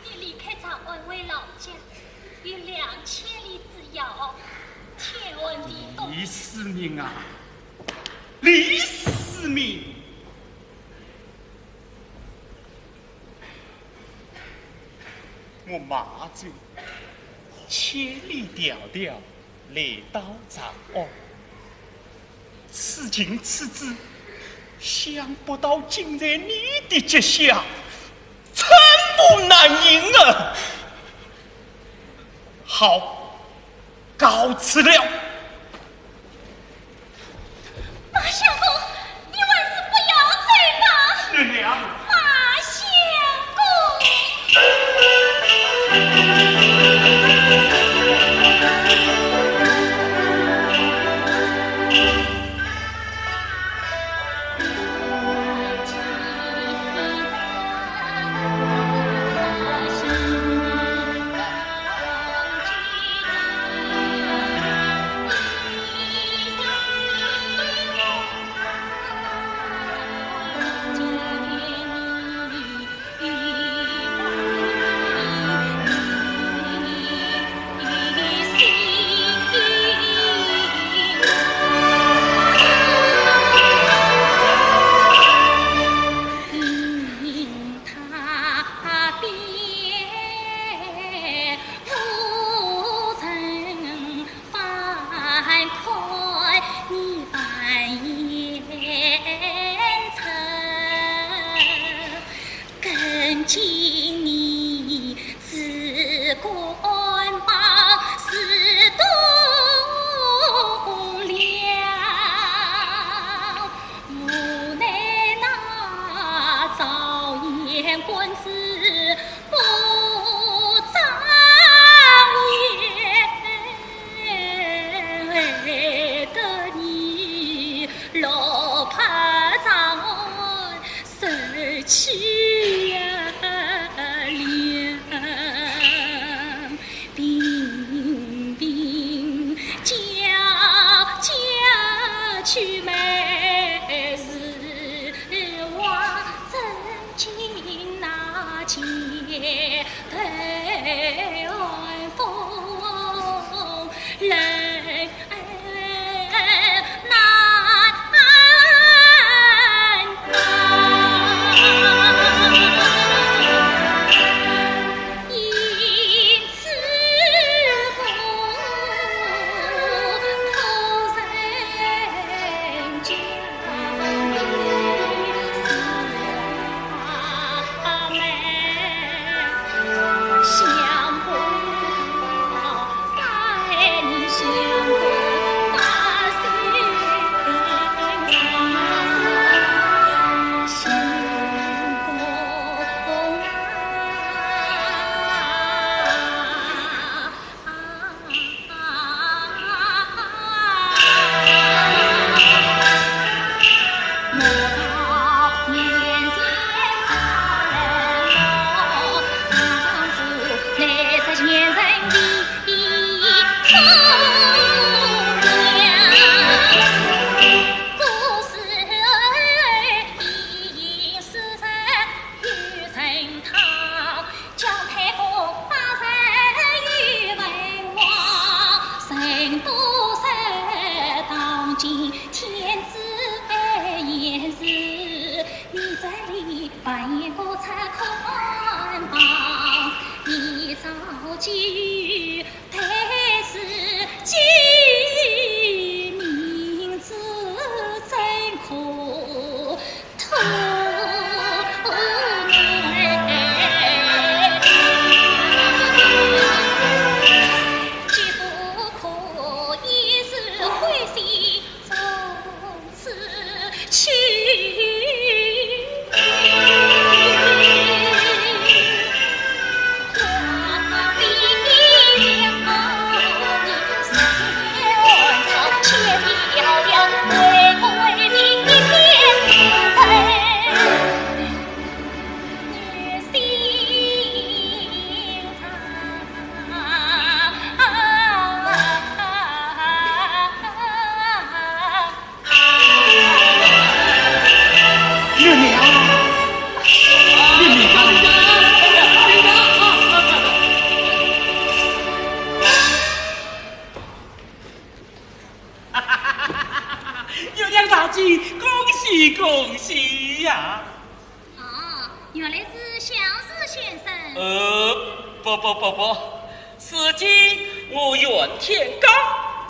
你离开长安回老家，有两千里之遥，天寒地冻。李世民啊，李世民！ 我马走千里迢迢来到长安，此情此景，想不到竟在你的脚下，寸步难行啊！好，告辞了。马相公，你还是不要走吧。是了。马相公。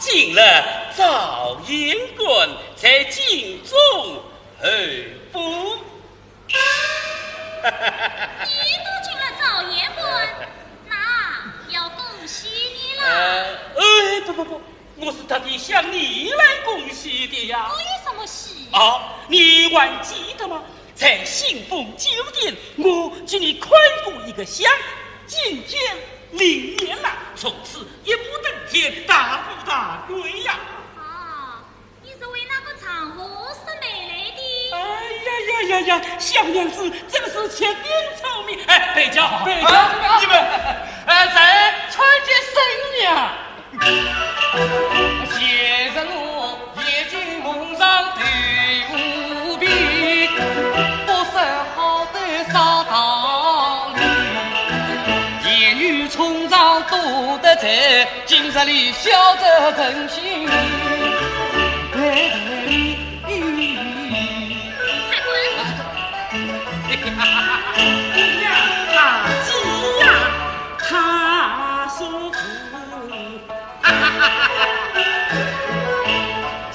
进了状元馆，在京中候补。你都进了状元馆，那要恭喜你啦。呃，哎，不不不，我是特地向你来恭喜的呀。恭喜什么喜？啊，你还记得吗？在新丰酒店，我给你开过一个箱，今天灵验了，从此一步登天，大富大贵呀。啊，你是为那个场合失陪来的？哎呀呀呀呀，小娘子真是绝顶聪明。哎，陪酒，陪酒。啊，你们，呃，再穿件生呀。 前日我夜惊梦上头无比，不识好歹啥道理。言语冲撞多得罪，今日里笑着人心。快滚！哎呀，他急呀，他说不。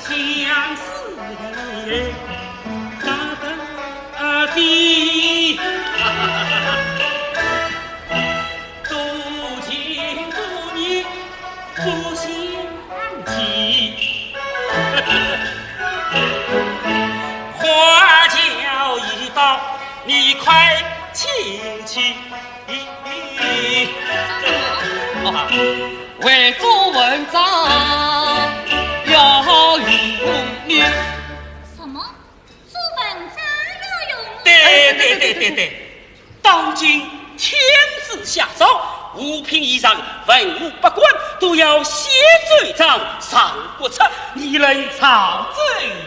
相思的大道的，多情多义不相及。花轿已到，你快请起。 为做文章要用功。什么？做文章要用功？对对对对对，当今天子下诏，五品以上文武百官都要写奏章上国策，你能朝政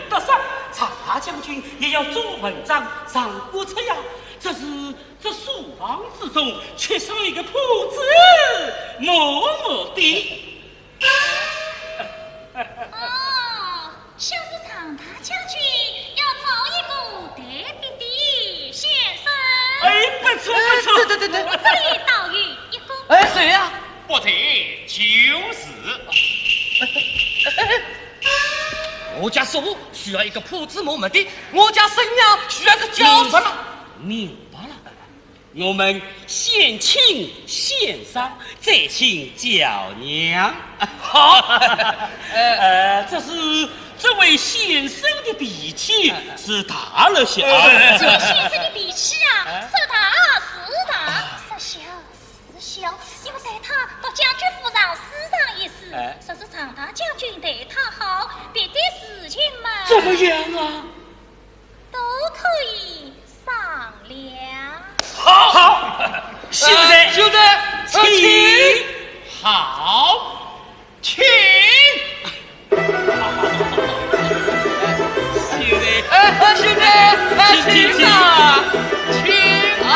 得上，常大将军也要做文章上国策呀。这是 这书房之中缺少一个铺子，么么的。哦，想是常大将军要找一个特别的先生。哎，不错不错。哎，对对对对。我这里倒有一个。哎，谁呀？不错，就是。哎，哎，哎，我家叔父需要一个铺子么么的，我家婶娘需要个教授。明白了，明白了。 我们先请先生，再请教娘。好。呃，这是这位先生的脾气是大了些啊。哎，这位先生的脾气啊，哎，说大是大，说小是小。你们带他到将军府上试上一试，哎，说是常大将军待他好，别的事情嘛，怎么样啊？ 都可以商量。好，好，现在，呃，现在，呃，请。请。好，请。哎，哎，现在，哎，请，请，请啊，请啊。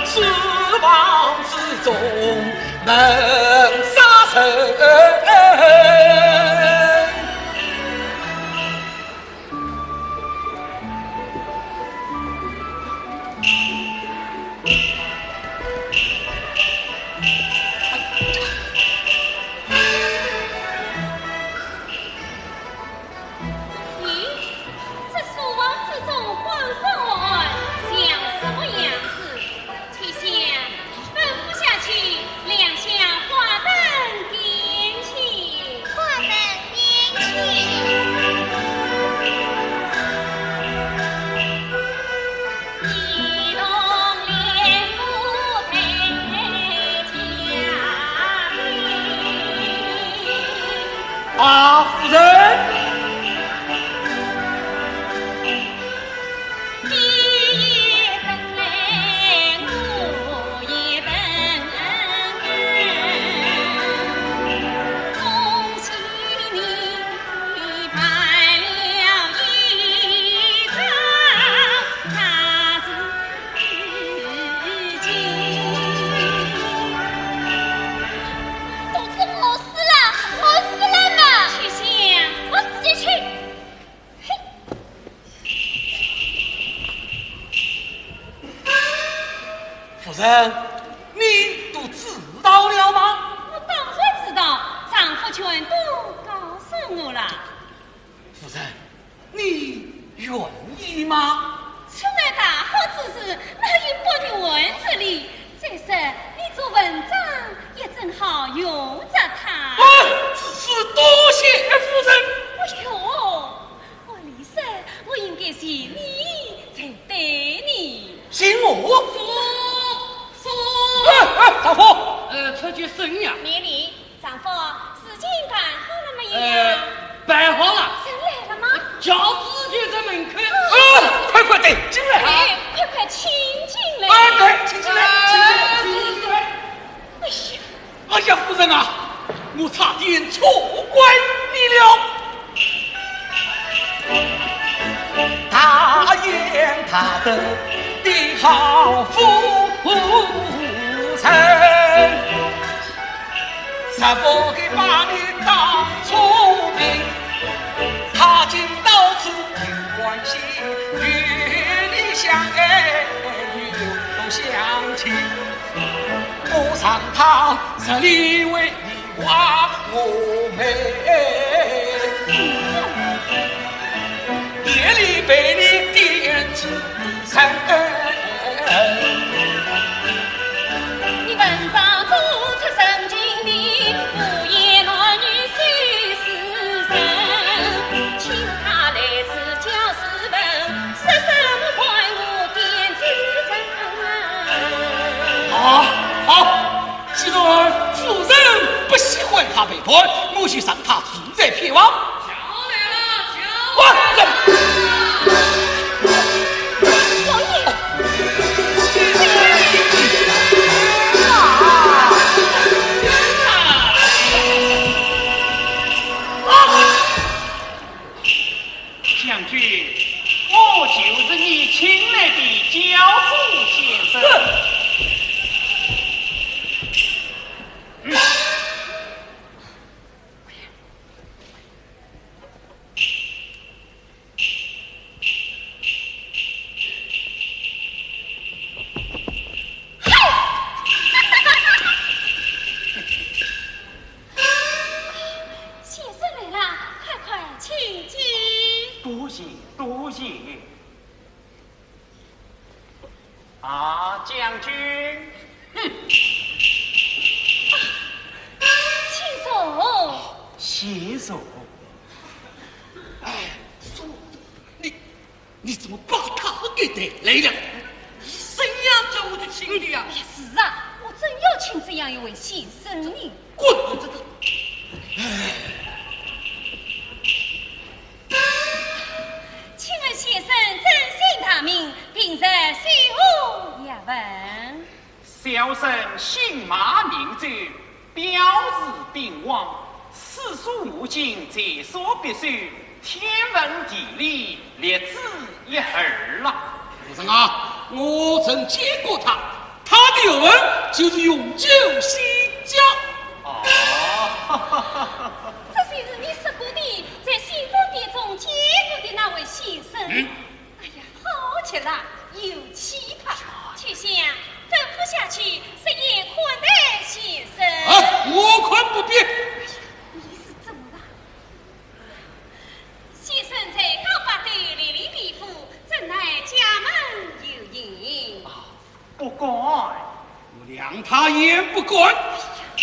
书房之中能杀人。 咦，这书房之中昏昏暗暗，像什么样子？秋香，吩咐下去，亮相啊，夫人。肚子饿死了，饿死了嘛！秋香，我自己去。夫人，你都知道了吗？我当然知道，丈夫全都告诉我了。 夫人，你愿意吗？出来大好之事，哪有不愿之理？再说你做文章也正好用着它。啊，是，是，多谢夫人。哎呦，按理说，我应该谢你才对呢。谢我？是，是。哎，哎，丈夫。呃，出去生呀。免礼。 丈夫，事情办好了没有呀？呃，办好了。人来了吗？轿子就在门口。啊，快快，对，进来。哎，快快请进来。啊，对，请进来，请进来。哎呀，哎呀，夫人啊，我差点错怪你了。大言大德的好夫人， 实不该把你当聪明，他竟到处有关心，与你相爱又相亲。我让他日里为你画画眉，夜里陪你点纸 你文章做出神经病，胡言乱语笑死人。请他来此教斯文，说什么还我点子人。好，好，既然夫人不喜欢他陪伴，我就让他自在偏房。 将军，我就是你请来的教书先生。先生来了，快快请进。多谢，多谢。 啊，将军。哼。请坐。谢坐。哎，你，你怎么把他给带来了？你生怕着我就请你啊？哎呀，是啊，我正要请这样一位先生呢。滚！这个，哎。 请问先生尊姓大名，平日姓何学问？小生姓马名周，表字秉王，私书画经，才疏学浅，天文地理略知一二啦。夫人啊，我曾见过他， 他的学问就是用酒洗脚。哦。这就是你说过的，在新丰殿中见过的那位先生。嗯。哎呀，好极了，又气派。秋香，吩咐下去，设宴款待先生。啊，我看不必。哎呀，你是怎么了？先生在高八斗历练皮肤，怎奈家门有恙。啊， 不敢。我谅他也不敢。哎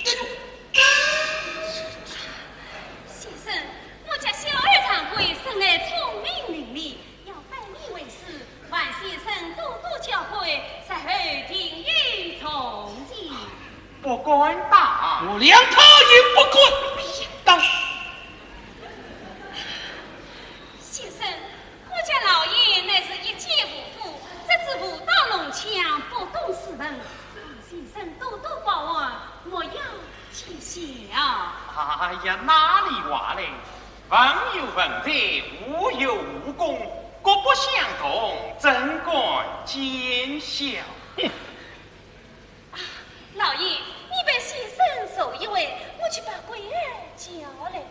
呦，呀，哪里话嘞？文有文才，武有武功，各不相同，怎敢见笑？老爷，你陪先生坐一会，我去把桂儿叫来。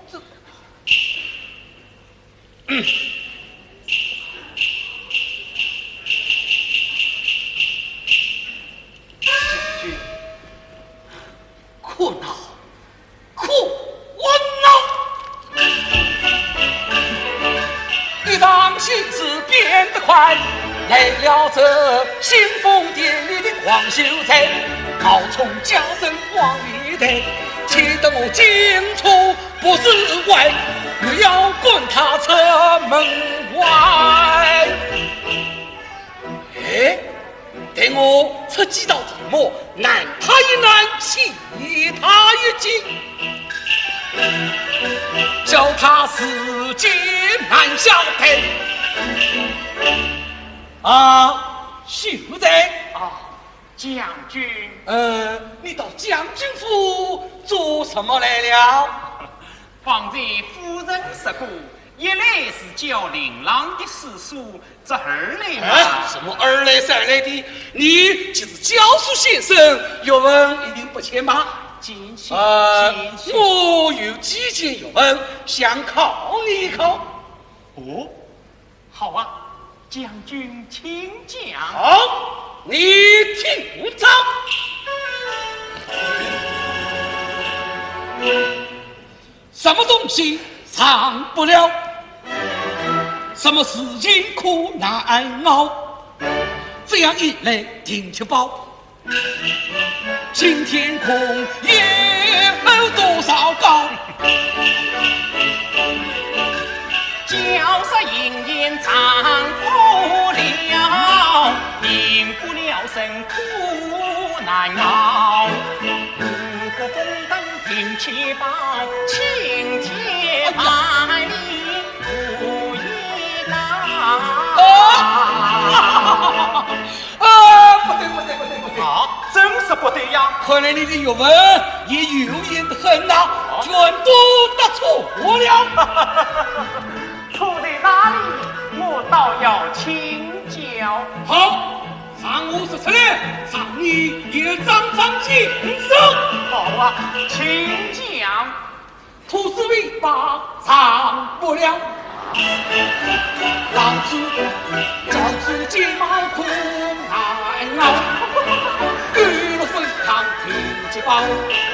可恼，可恶恼！一场心事变得快，来了这新丰殿里的黄秀才，冒充家人往里抬，气得我进出不是外，又要赶他出门外。哎，待我出几道题目，难他一难，气他一气，叫他自己难下台。啊，秀才。啊，将军。呃，你到将军府做什么来了？方才夫人说过，一来是叫令郎的诗书，这二来嘛。哎，什么二来三来的？你既是教书先生，学问一定不浅吧？见笑，呃见笑。我有几件学问，想考你一考。哦，好啊，将军请讲。好，你听着。什么东西上不了？什么事情苦难熬？这样一来，定吃饱。 青天空也有多少高？教书人言长不了，免不了生苦难熬。五谷丰登并且饱，清洁万里无一高。啊，不对不对不对不对！啊，真是不对呀！看来你的学问也有限得很呐，全都答错了。错在哪里？我倒要请教。好，让我说出来，让你也长长见识。好啊，请讲。 兔子尾巴长不了，老鼠、老鼠睫毛可难熬。狗落粪汤定吃饱，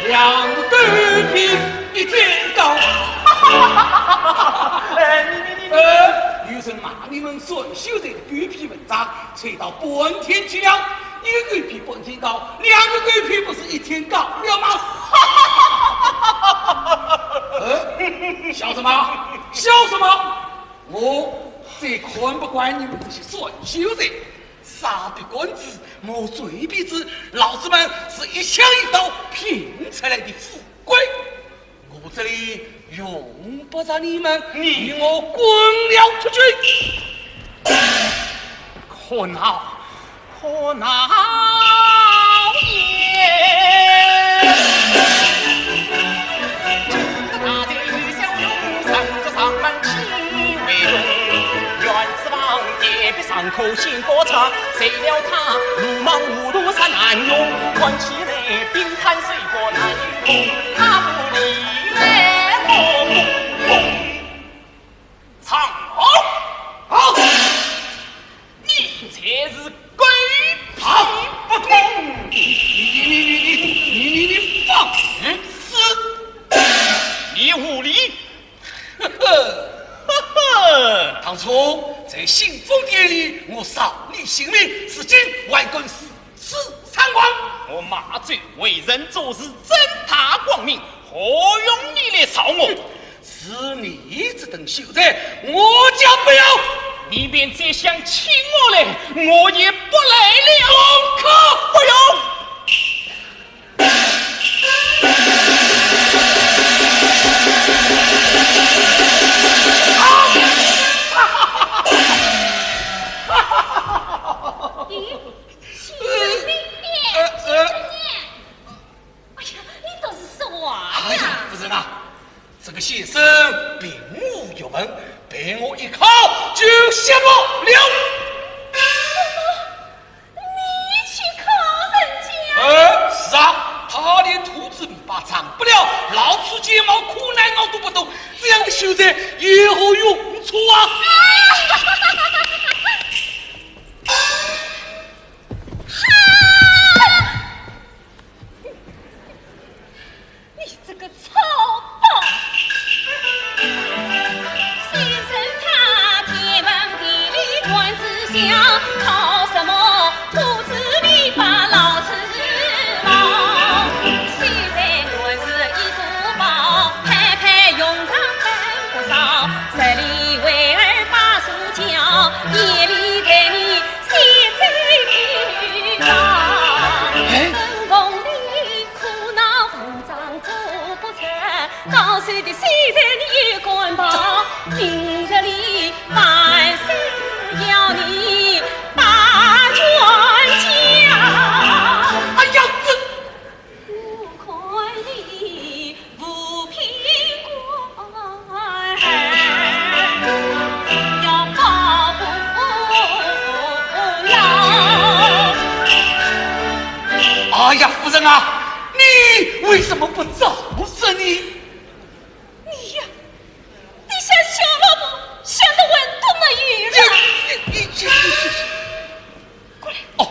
两个狗屁一天高。哎，你你你你，呃，有人骂你们算秀才的狗屁文章，吹到半天去了。 一个狗屁半天高，两个狗屁不是一天高了吗？呃，笑什么？笑什么？我最看不惯你们这些酸秀才，杀必官子，谋罪必子，老子们是一枪一刀拼出来的富贵。 我这里用不着你们，你与我滚了出去。可恼，可恼也！大贼与小勇，乘着长门起为荣。原子王也必上口先过场，谁料他鲁莽糊涂煞难用，看起来兵 看谁个难用，他不理来我不动。唱好，好，你才是狗屁不通。你你你你你你你放肆！你无礼。 呵呵，当初在新丰殿里，我扫你性命，如今还敢如此猖狂？我马周为人做事正大光明，何用你来扫我？是你这等秀才，我叫不要。你便再想请我来，我也不来了。功课不用。 咦，先生你，先生你，哎呀，你倒是说话呀！哎呀，夫人啊，这个先生并无学问，被我一敲就醒了。你去敲人家？呃，是啊，他连兔子尾巴长不了，老鼠尖毛苦耐熬都不懂，这样的秀才有何用处啊？你这个草包！哎呀，这……哎呀，夫人啊，你为什么不早说呢？你呀，你想小老婆想得完都没有了。你，你，你，你，你，你，过来。哦。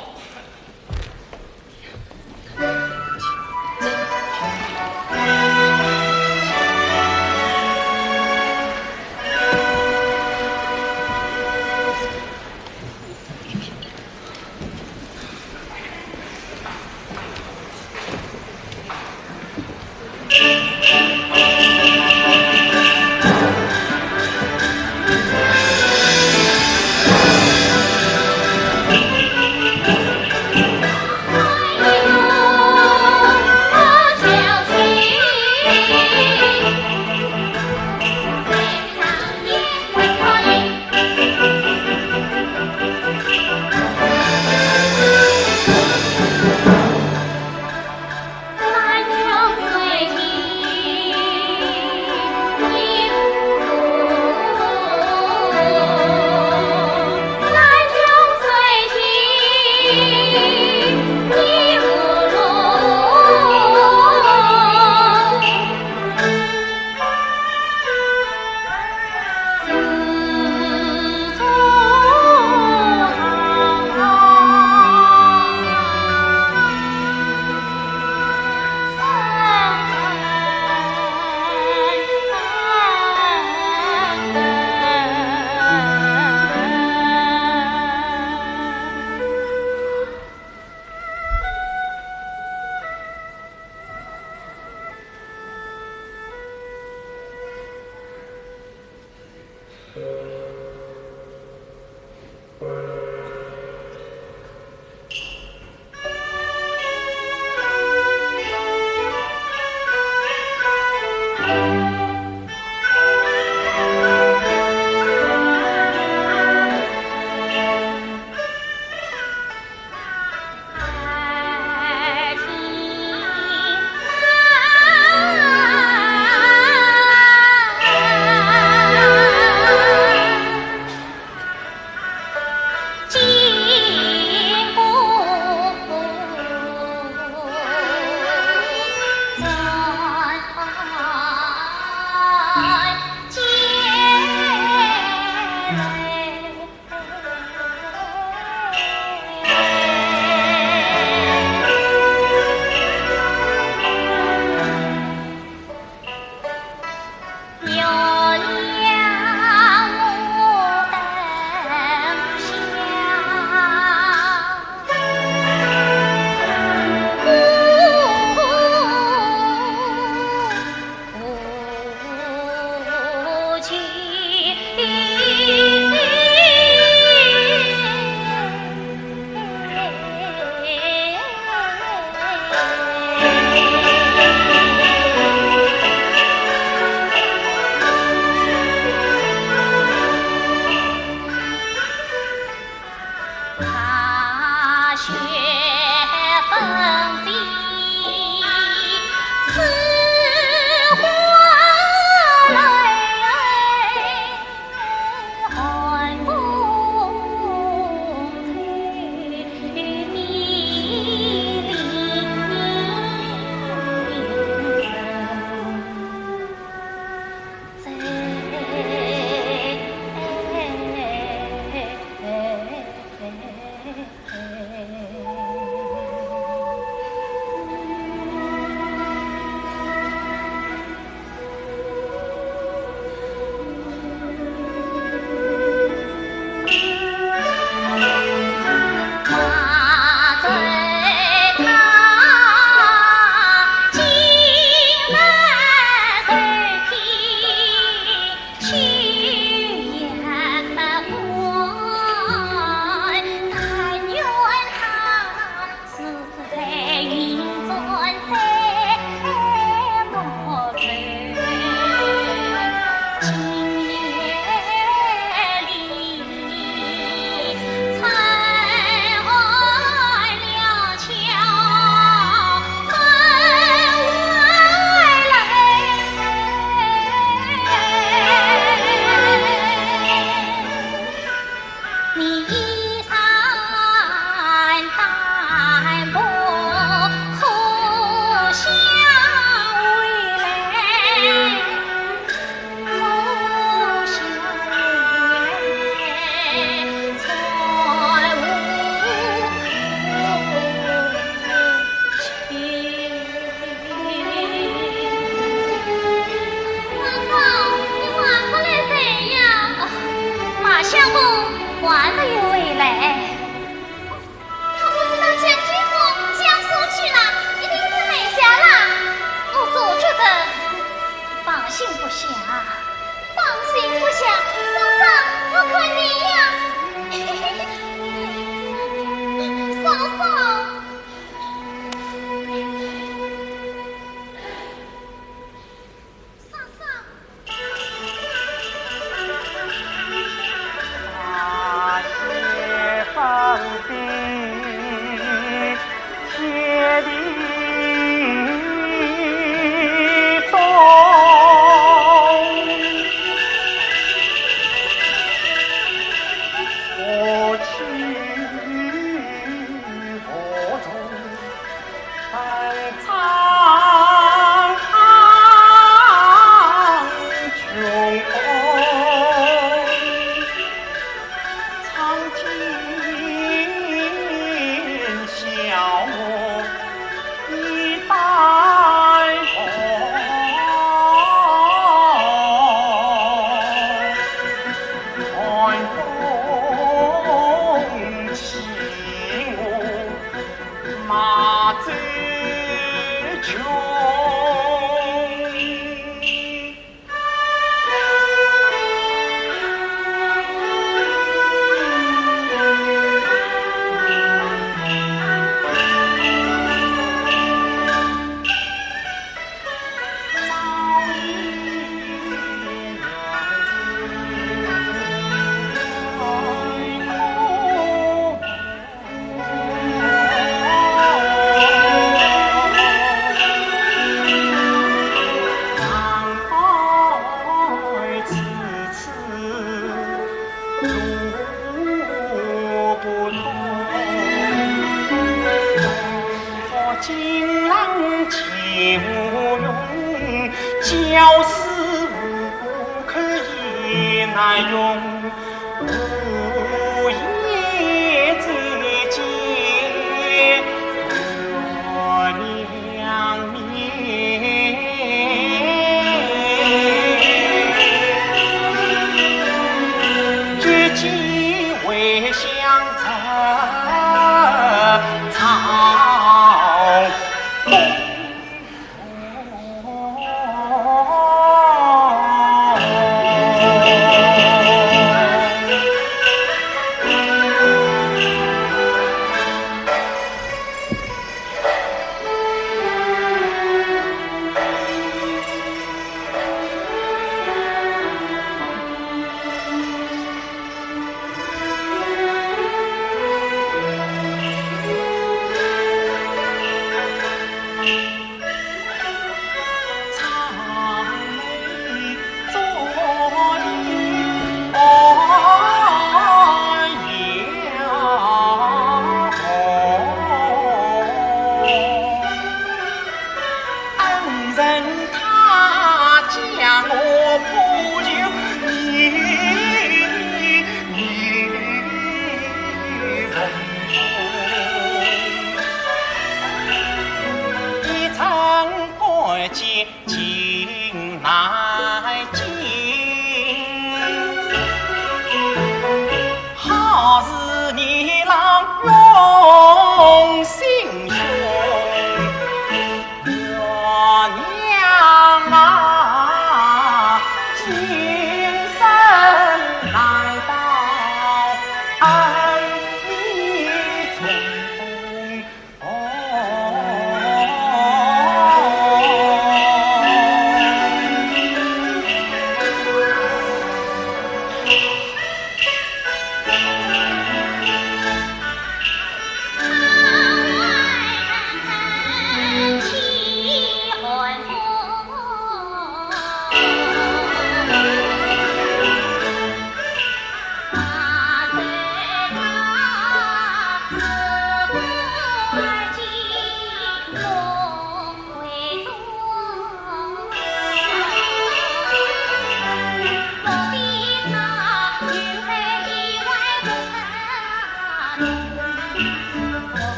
响，放心不响，嫂嫂，我看你呀。嫂嫂。嫂嫂。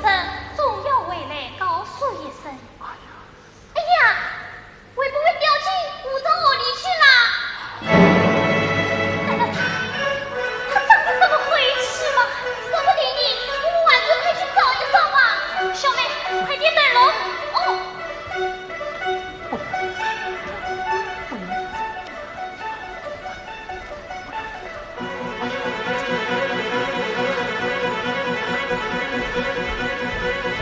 人总要回来告诉一声。哎呀，会不会掉进五脏河里去了？难道他，他长得这么晦气吗？说不定呢，我们还是快去找一找吧。小妹，快点等喽。哦。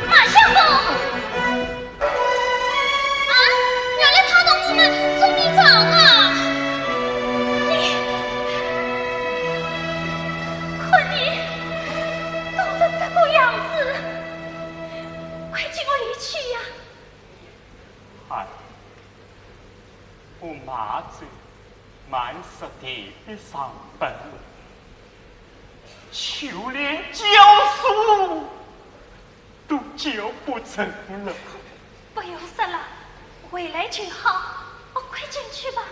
马相公，啊，原来他同我们捉迷藏啊！你，看你冻成这个样子，快请我离去呀！哎，我马上满十点的上班，就连教书都教不成了。不用说了，回来就好。哦，快进去吧。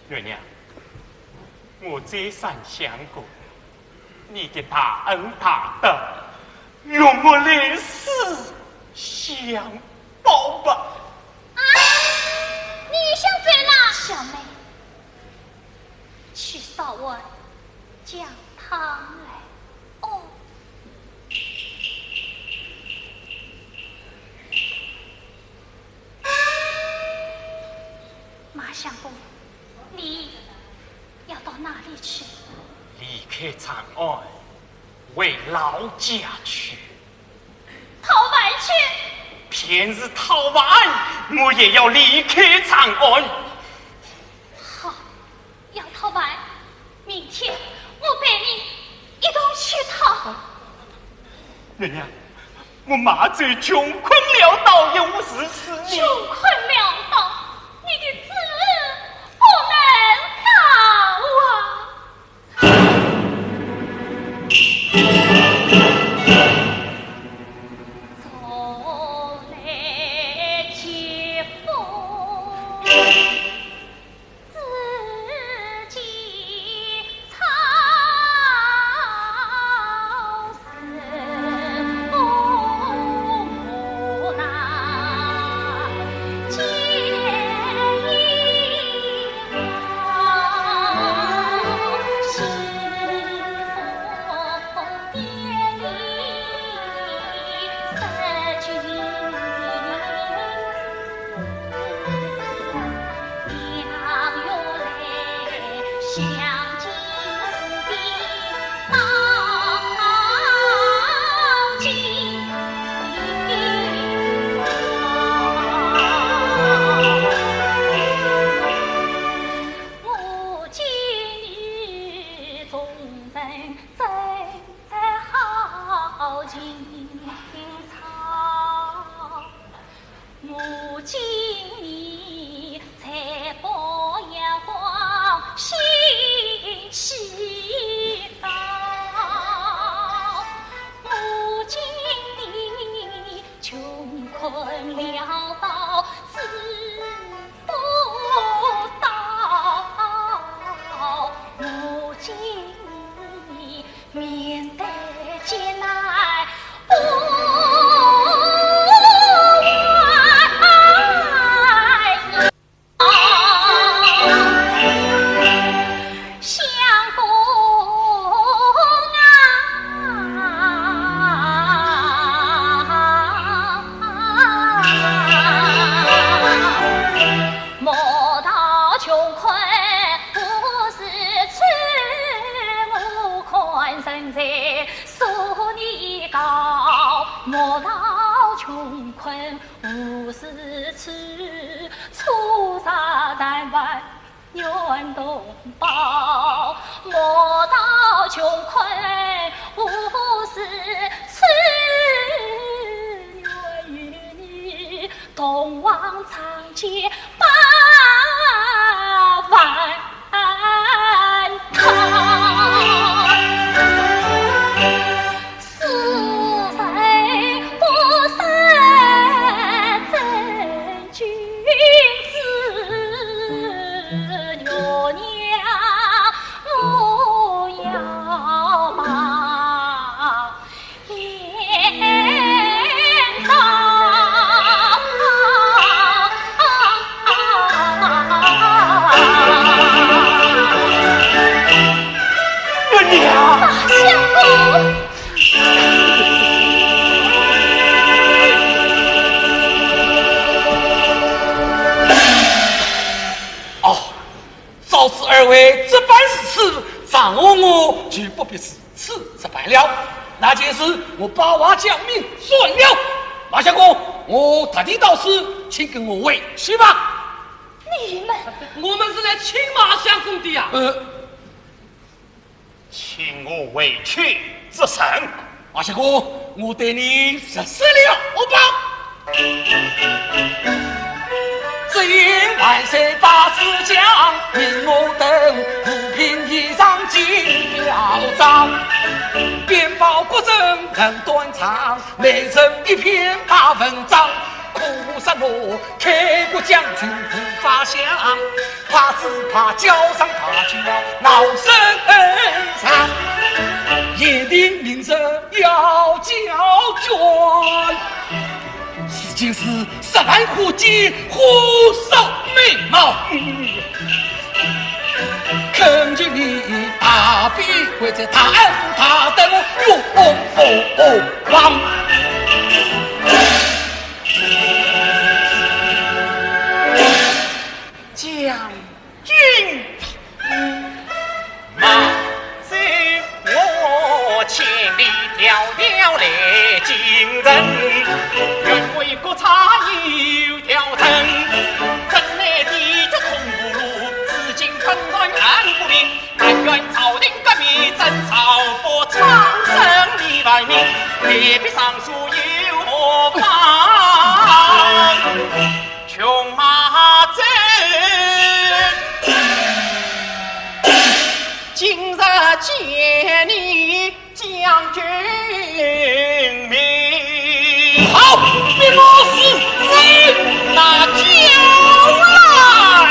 月娘，我再三想过，你的大恩大德，容我来世相报吧。啊，你想走了？小妹，去烧碗姜汤来。哦。 马相公，你要到哪里去？离开长安，回老家去。讨饭去？便是讨饭，我也要离开长安。好，要讨饭，明天我陪你一同去讨。月娘，我马上穷困潦倒，有事是你。穷困潦倒，你的子不能倒啊！为这般如此，场合我就不必如此这般了。那件事我把话讲明算了。马相公，我特地到此，请跟我回去吧。你们，我们是来请马相公的呀。呃，请我回去做甚？马相公，我对你实施了恶报。只因万岁把旨降，命我等五品以上进表彰，遍报各省任官场，每人一篇大文章，苦杀我开国将军无法想，怕只怕叫上大家闹声响，限定明日要交卷。 如今是杀人火箭，火烧眉毛。恳求你大笔贵在大恩大德我冤枉。将 军。马走我千里迢迢来京城，愿为国差有条成。怎奈地脚通无路，至今本案案不明。但愿朝廷革命，真朝不昌，生理万民，未必上诉有何妨？穷马走，今日见你将军命。好，你老死人那叫来。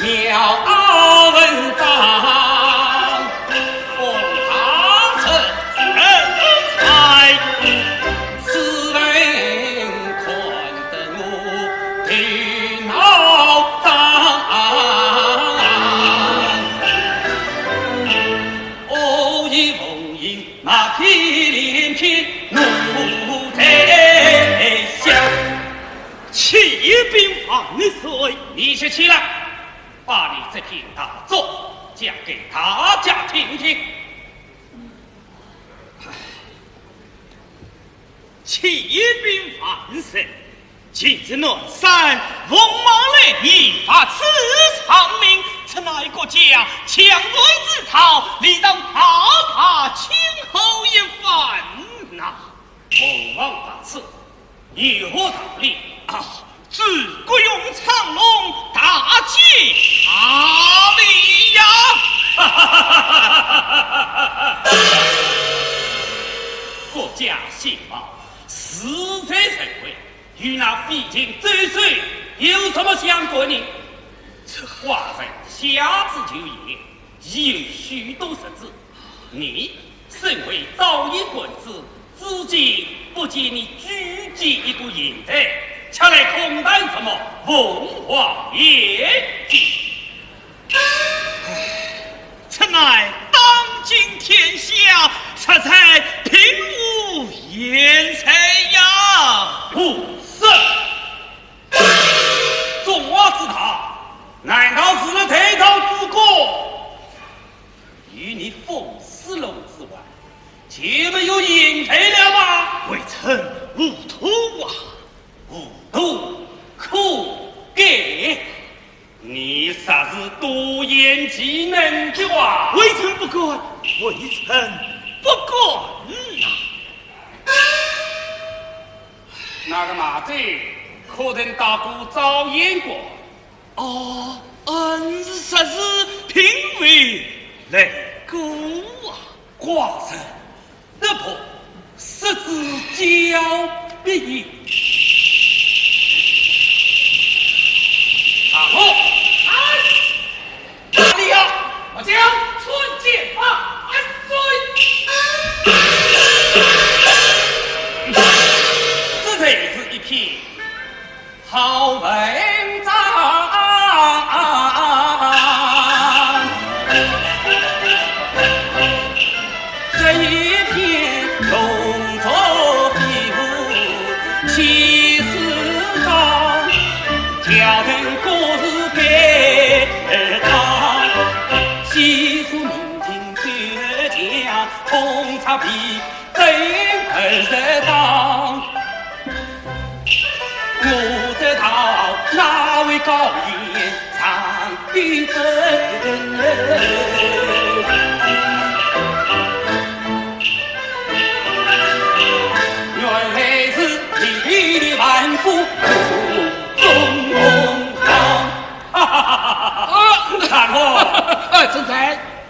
妙文章，奉大圣之恩，在此文看得我头脑胀。我已逢迎马屁连篇，怒在心。启禀万岁，你息气了。 把你这篇大作讲给大家听听。启禀万岁，近日南山风冒雷，大雨长鸣，此乃国家强水之兆，理当大大庆贺一番呐。 文王大赐，有何道理？啊，主国用苍龙大吉大利呀！国家兴亡，事在人为，与那飞禽走兽有什么相关呢？寡人下旨就言，已有许多日子，你 身为朝言官职，至今不见你举荐一个贤才，却来空谈什么凤凰宴席。唉，此乃当今天下，实在并无贤才呀。胡说！中华之大，难道除了在朝诸葛， 与你凤栖龙之外，就没有贤才了吗？微臣糊涂啊！糊涂，可改！你实是多言其能的话。微臣不敢，微臣不敢啊！那个马队可曾到过朝言馆？ 哦，嗯，实是并未来过啊。寡人德薄，失之交臂矣。啊，好，哎，哪里呀？末将参见万岁。这才是一篇 好文章。这一篇动作飞舞七十章，调整各自该当，细说明情周详，通察比 对二十当，我知道那位高言上的真，原来是你的万夫武功。哈哈哈哈哈！啊，大哥，啊，臣在。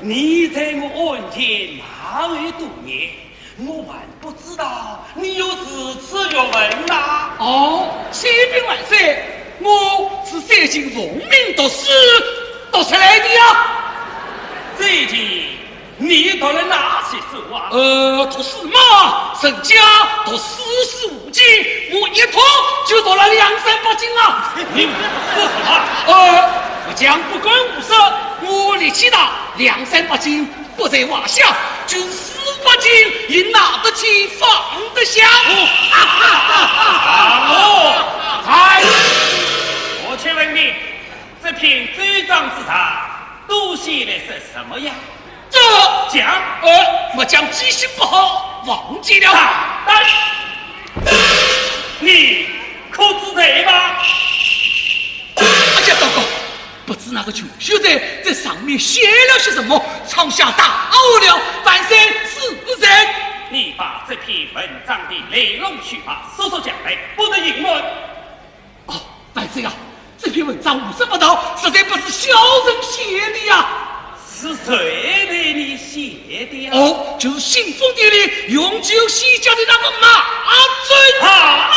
你在我案前哪位多年？ 我还不知道你有如此学问呐。哦，启禀万岁，我是三省奉命读书读出来的呀。最近你读了哪些书啊？呃，读书嘛，人家读四书五经，我一读就读了两三百经啊。你说什么？呃，末将不敢胡说，我力气大，两三百经 不在话下，就是四百斤也拿得起放得下。哦，啊，哦，哎，我且问你，这篇奏章之上都写的是什么呀？这讲，呃，末将记性不好，忘记了。大胆！你可知罪吗？哎呀，糟糕！ 不知那个穷学者在上面写了些什么，闯下大祸了，万岁恕罪。你把这篇文章的来龙去脉速速讲来，不得隐瞒。哦，万岁啊，这篇文章胡说八道，实在不是小人写的呀。是谁代你写的呀？哦，就是腥风点雨、饮酒戏家的那个马尊。啊！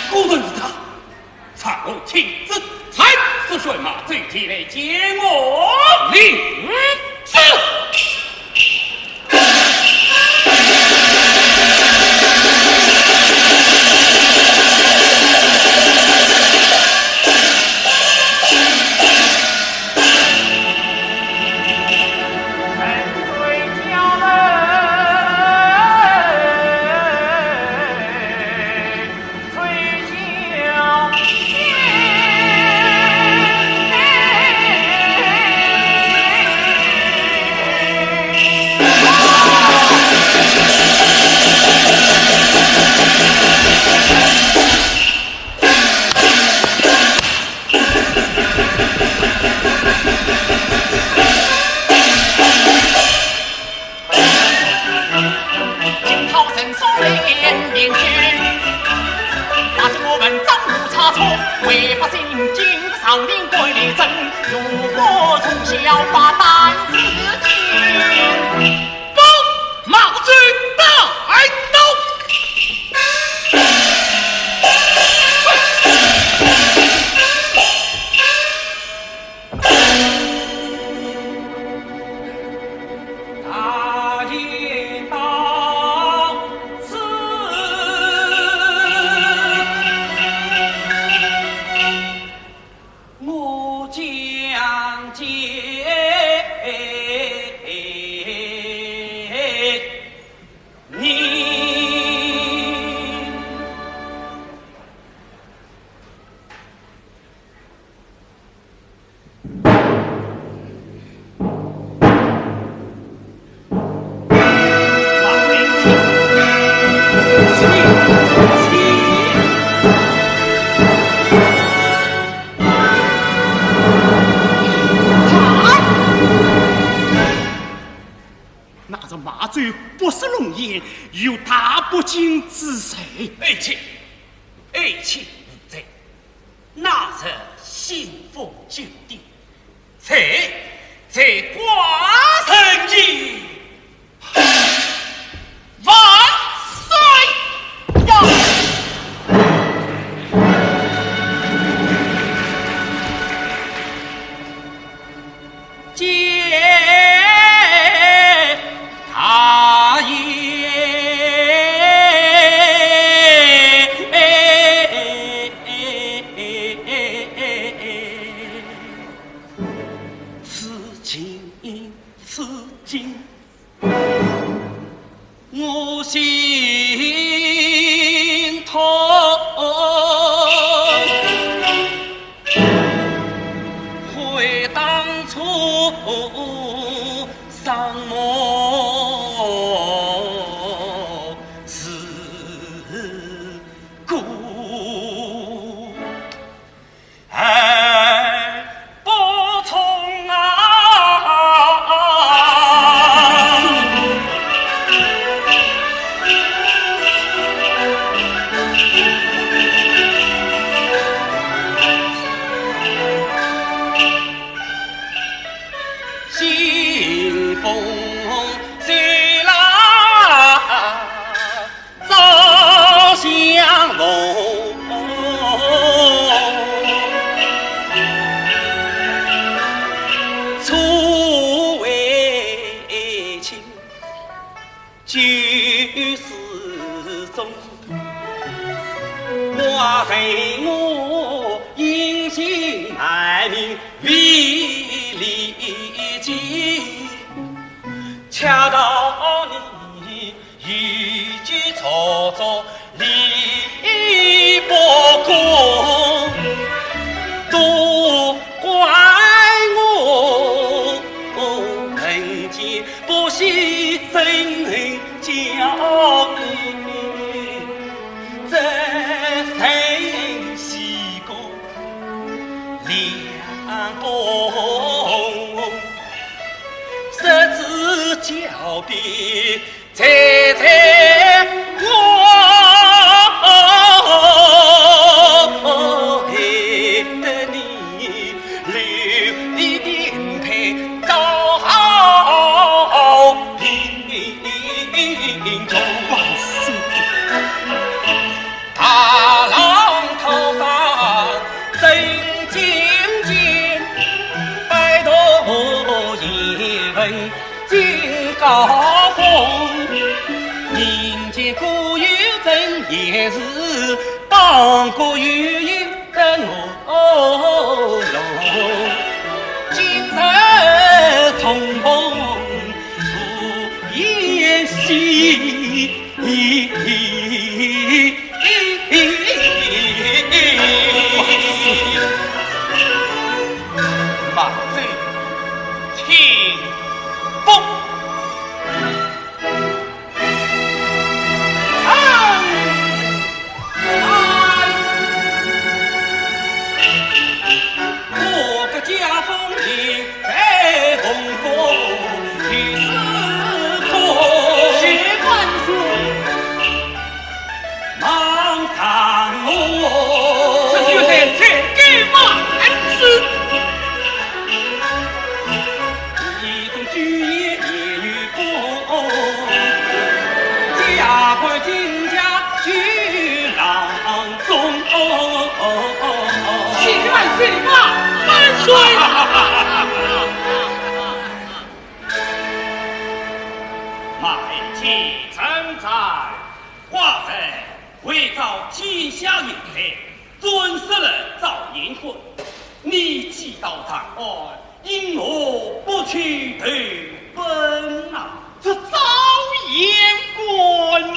果然是他，传我听之。在。速传马周前来见我。领旨。今朝人送来面君，那是我们张无差错，为百姓今日上令管理政，如果从小把担子尽。报马国忠带到。大爷到此，我将见你。那是马周不识龙颜，有大不敬之罪。爱卿，爱卿无罪。 那日信封九鼎，罪，罪寡人也。万岁呀！见大爷。此情此景，我心痛。悔当初上梦时故。 而不从啊。信封谁来？ 照相楼，初为亲，旧时忠。我随我隐姓埋名为李靖，恰到你 一句曹操李伯公，都怪我人间不惜真恩教义，这才西宫两公，失之交臂。 在在我害得你流离颠沛遭病中。大浪淘沙真经急。今高峰，民间古有真言是，当个有有等我龙。今日重逢无言谢。马走，听风。我个家风里在风风雨雨风。谢万岁。望上我。这就是这个马子。一种举业也有功，加官进爵去郎中。谢万岁，万万岁！马英九正在花城，为造天下英才，专设了早宴馆。你既到长安，因何不去投奔啊？这早宴馆么？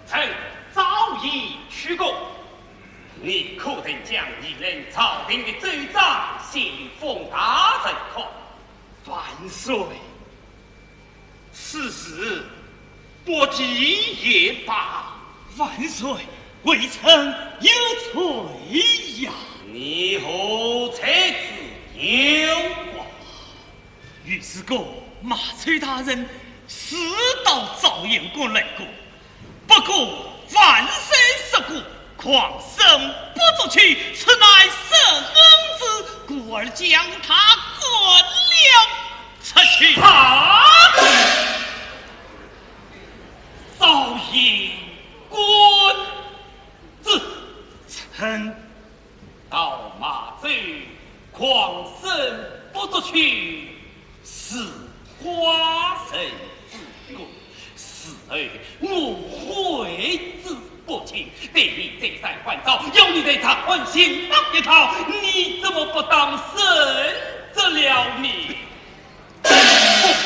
臣早已去过。你可曾将议论朝廷的奏章献与奉大人看？万岁，此事不提也罢。万岁，微臣有罪呀。你何罪之有啊？ 御史哥，马超大人是到早宴馆来过，不过万岁说过，狂生不足取，此乃圣旨，故而将他赶了出去。啊！早宴馆之臣 道马周，狂生不足取，是寡人之过，事后我悔之不尽。待你再三关照，要你在长安行当一套，你怎么不当圣旨了呢？ 公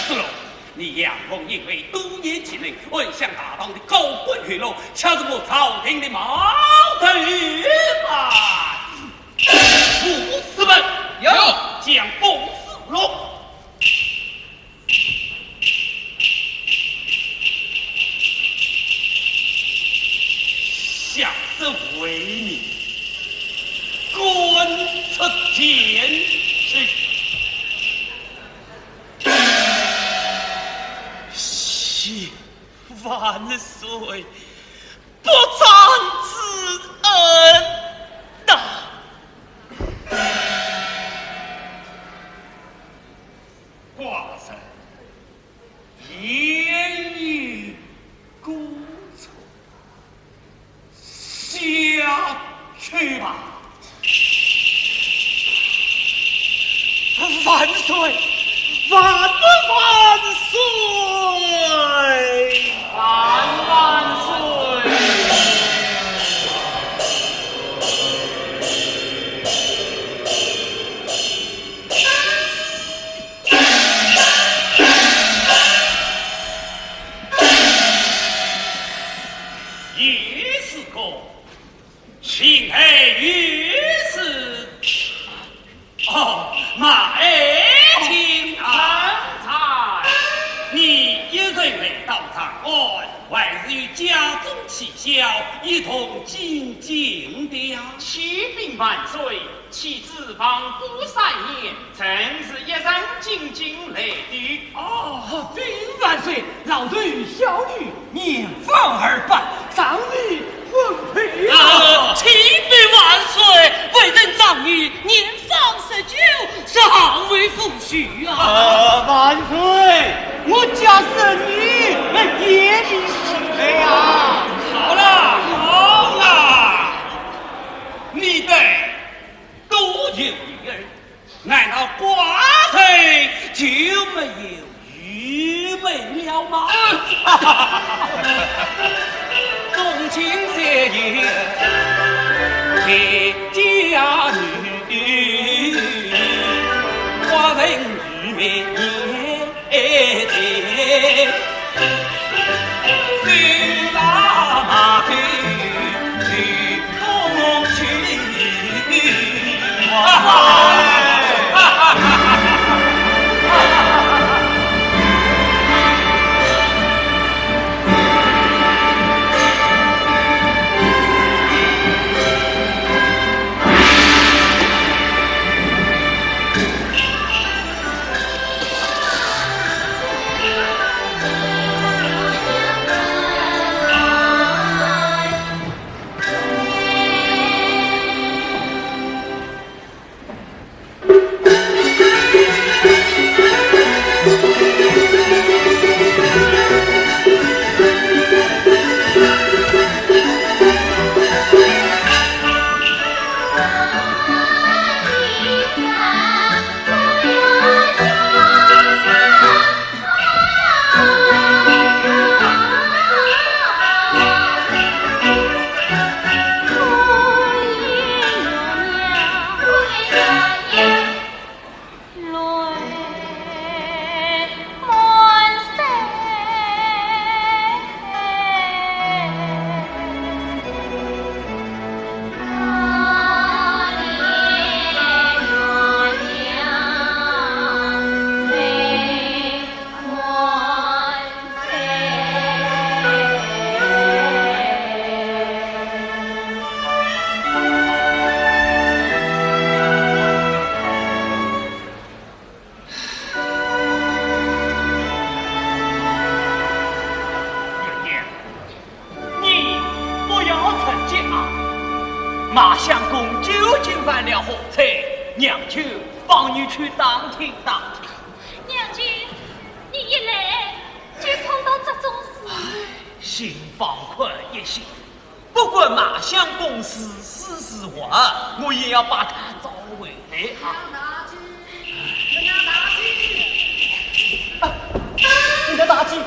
子龙，你杨奉因为多年积累，安享大唐的高官厚禄，却是我朝廷的猫头鷹。胡说八道！有。将公子龙下旨为你，滚出前去。 谢万岁不斩之恩呐！寡人言语过错。 下去吧。万岁，万万岁！万万岁！ 也是个，请来御史。哦，马爱卿啊，你一人来到长安，还是与家中妻小一同进京的呀？启禀万岁， 妻子亡故三年，臣是一人进京来的。哦，禀万岁，老臣与小女年方二百，尚未婚配啊。呃，启禀万岁，微臣长女年方十九，尚未夫婿啊。呃，万岁，我家孙女也未许配啊。好了，好了，你的 都有女儿，娘娘，你不要着急啊。马相公究竟犯了何罪？娘舅帮你去打听打听。娘舅，你一来就碰到这种事。心放宽一些，不管马相公是死是活，我也要把他找回来啊。你的大姐，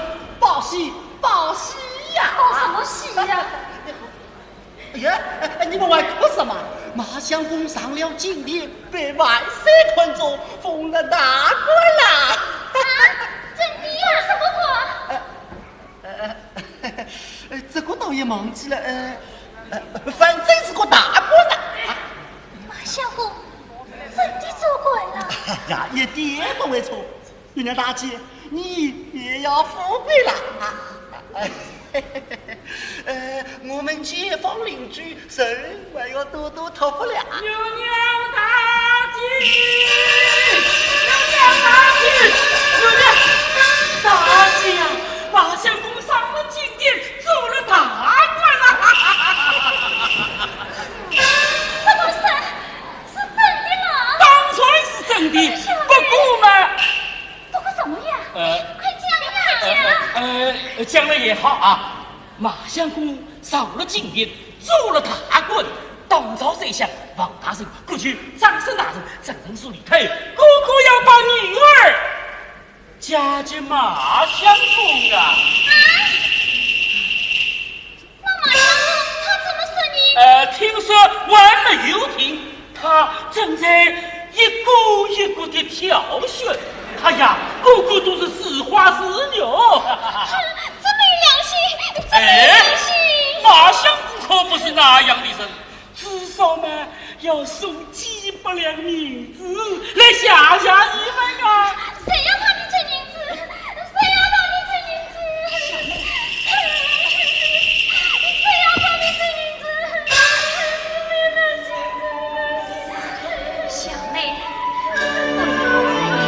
报喜，报喜呀！报什么喜呀？哎呀，你们还哭什么？马相公上了金殿，被万岁看中，封了大官啦！啊，真的呀？什么官？呃，呃，呃，这个倒也忘记了，呃，呃，反正是个大官啊。啊，马相公真的做官了？哎呀，一点不会错。 娘娘大姐，你也要富贵了啊！呃，我们街坊邻居人还要多多托付了啊！娘娘大姐，娘娘大姐，娘娘大姐呀！马相公上了金殿，做了大官了！怎么是？是真的吗？当然是真的，不过嘛， 不过什么呀？呃，快讲呀！呃，呃，讲了也好啊。马相公上了金殿，做了大官，当朝宰相王大人、国舅、长史大人、正尚书李太，个个要把女儿嫁给马相公啊。啊？ 那马相公他怎么说呢？呃，听说还没有定，他正在一个一个的挑选。哎呀，个个都是似花似玉。哼，真没良心，真没良心！哎，马相公可不是那样的人，至少嘛，要送几百两银子来吓吓你们啊！谁要帮你赚银子？ 谁要帮你赚银子？谁要帮你赚银子？小妹，不要这样。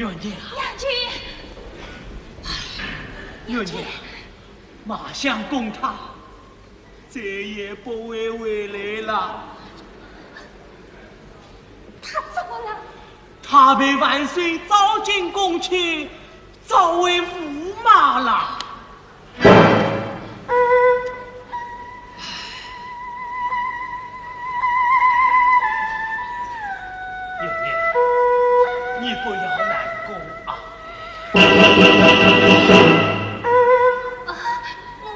娘娘。娘亲。娘娘，马相公他再也不会回来了。他怎么了？他被万岁召进宫去，召为驸马了。 娘娘，你不要难过啊。啊，我，我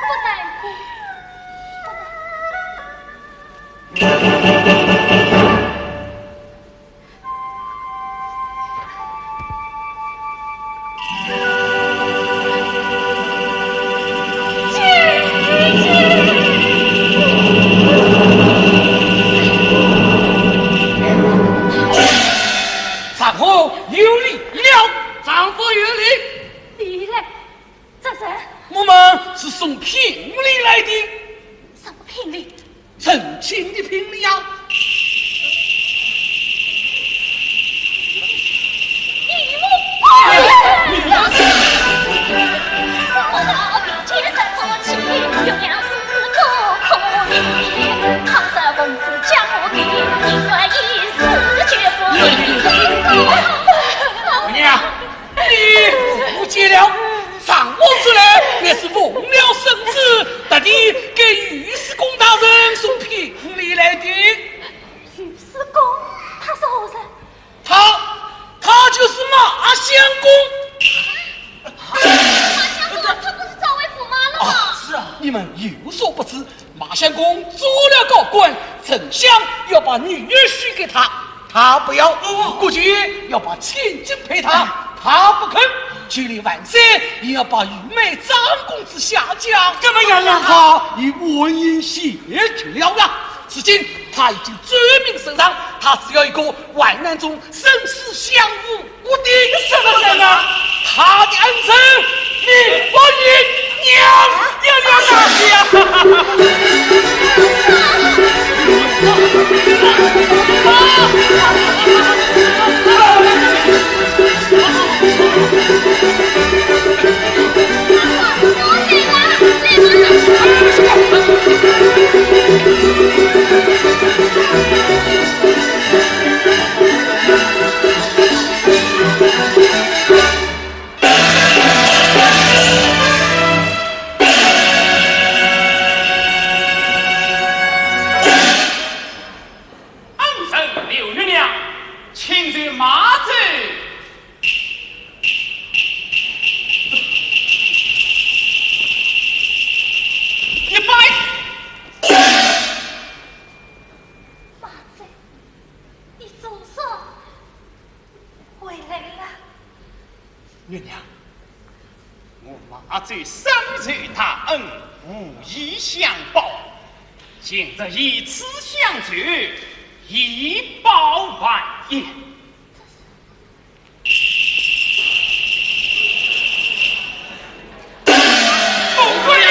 不难过，不难过。 丈夫有礼了。丈夫有礼。你来，这人？我们是送聘礼来的。什么聘礼？ 成亲的聘礼呀。你莫怪！娘娘，你误解了，丈夫出来乃是奉了圣旨，特地给御史公大人送聘礼来的。 御史公，他是何人？他，他就是马相公。马相公，他不是召为驸马了吗？啊，是啊，你们有所不知，马相公做了高官，丞相要把女儿许给他，他不要；哦，国舅要把千金配他，他不肯。就连万岁也要把御妹张公子下嫁。怎么样啊？他已婉言谢绝了啊！ 如今他已经转命圣上，他只要一个患难中生死相互不敌。什么人啊？他的恩人李伯英。娘，娘，娘，娘，娘！恩人刘月娘，请在马走。 一拜。马贼，你总算回来了。月娘，我马贼深受大恩，无以相报，今日以此相酬，以报还也。 凤冠娘娘，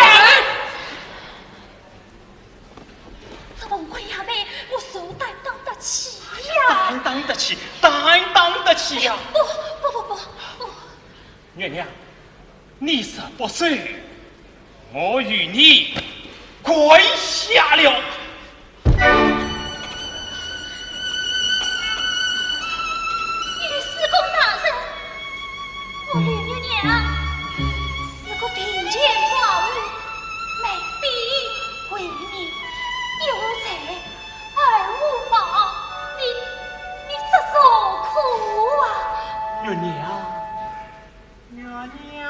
这凤冠娘娘，我怎么担当得起呀？担当得起，担当得起呀！不，不，不，不，不。月娘，你若不收，我与你跪下了。 御史公大人，我刘月娘是个贫贱寡妇，没地为你，一无财，二无貌，你，你这何苦啊？月娘，月娘啊！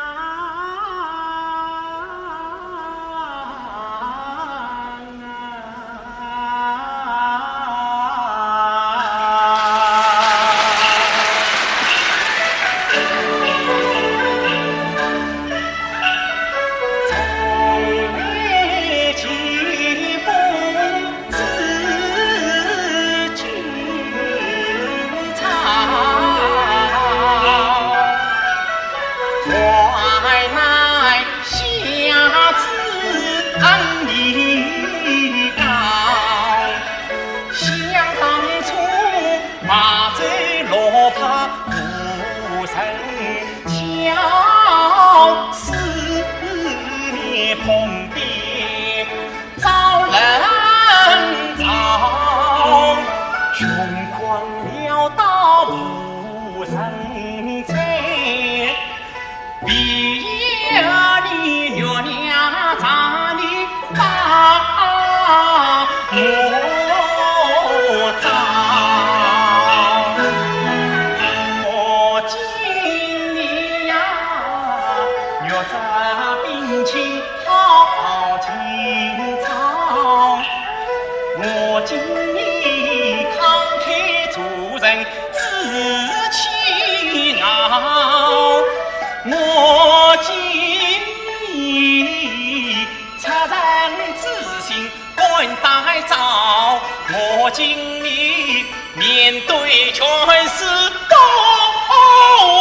心里面对全是都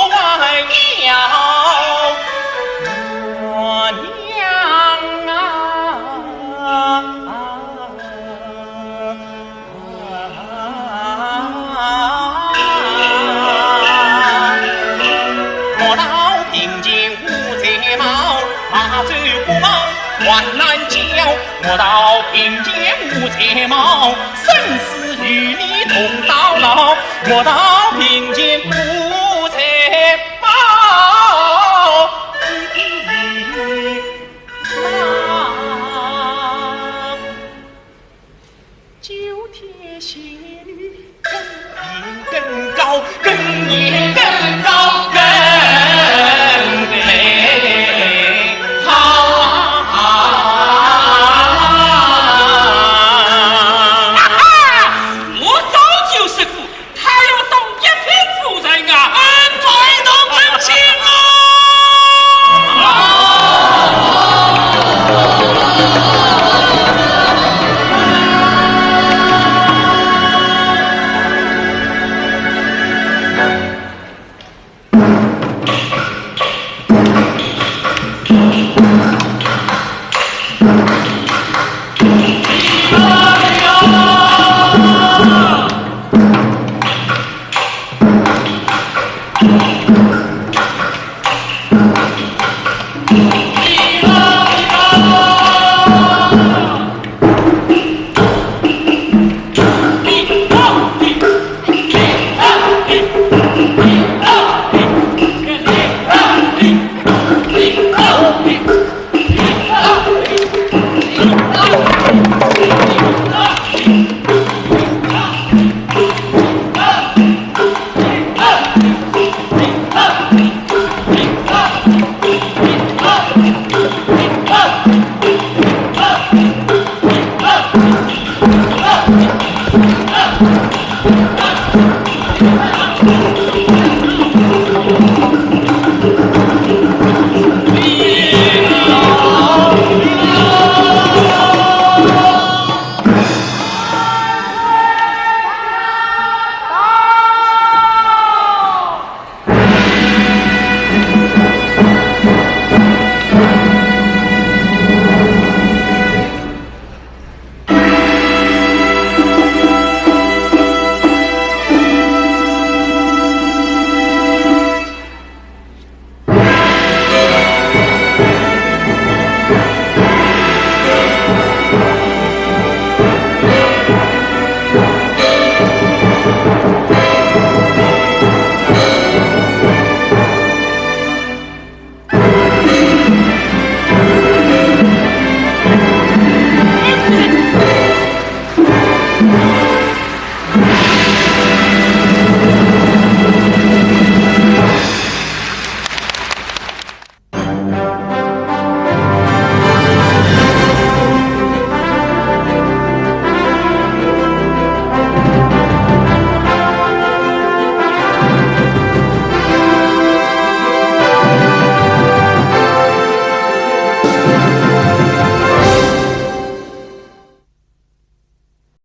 还要我娘啊。 我到庭前无才貌，马走过忙还难叫。我到庭前无才貌，生死与你同到老。我到庭前无才貌。 九天仙女更高，更高，更高，更美好。哈哈，我早就说过， 他要当一品夫人啊，恩罪当真情啊！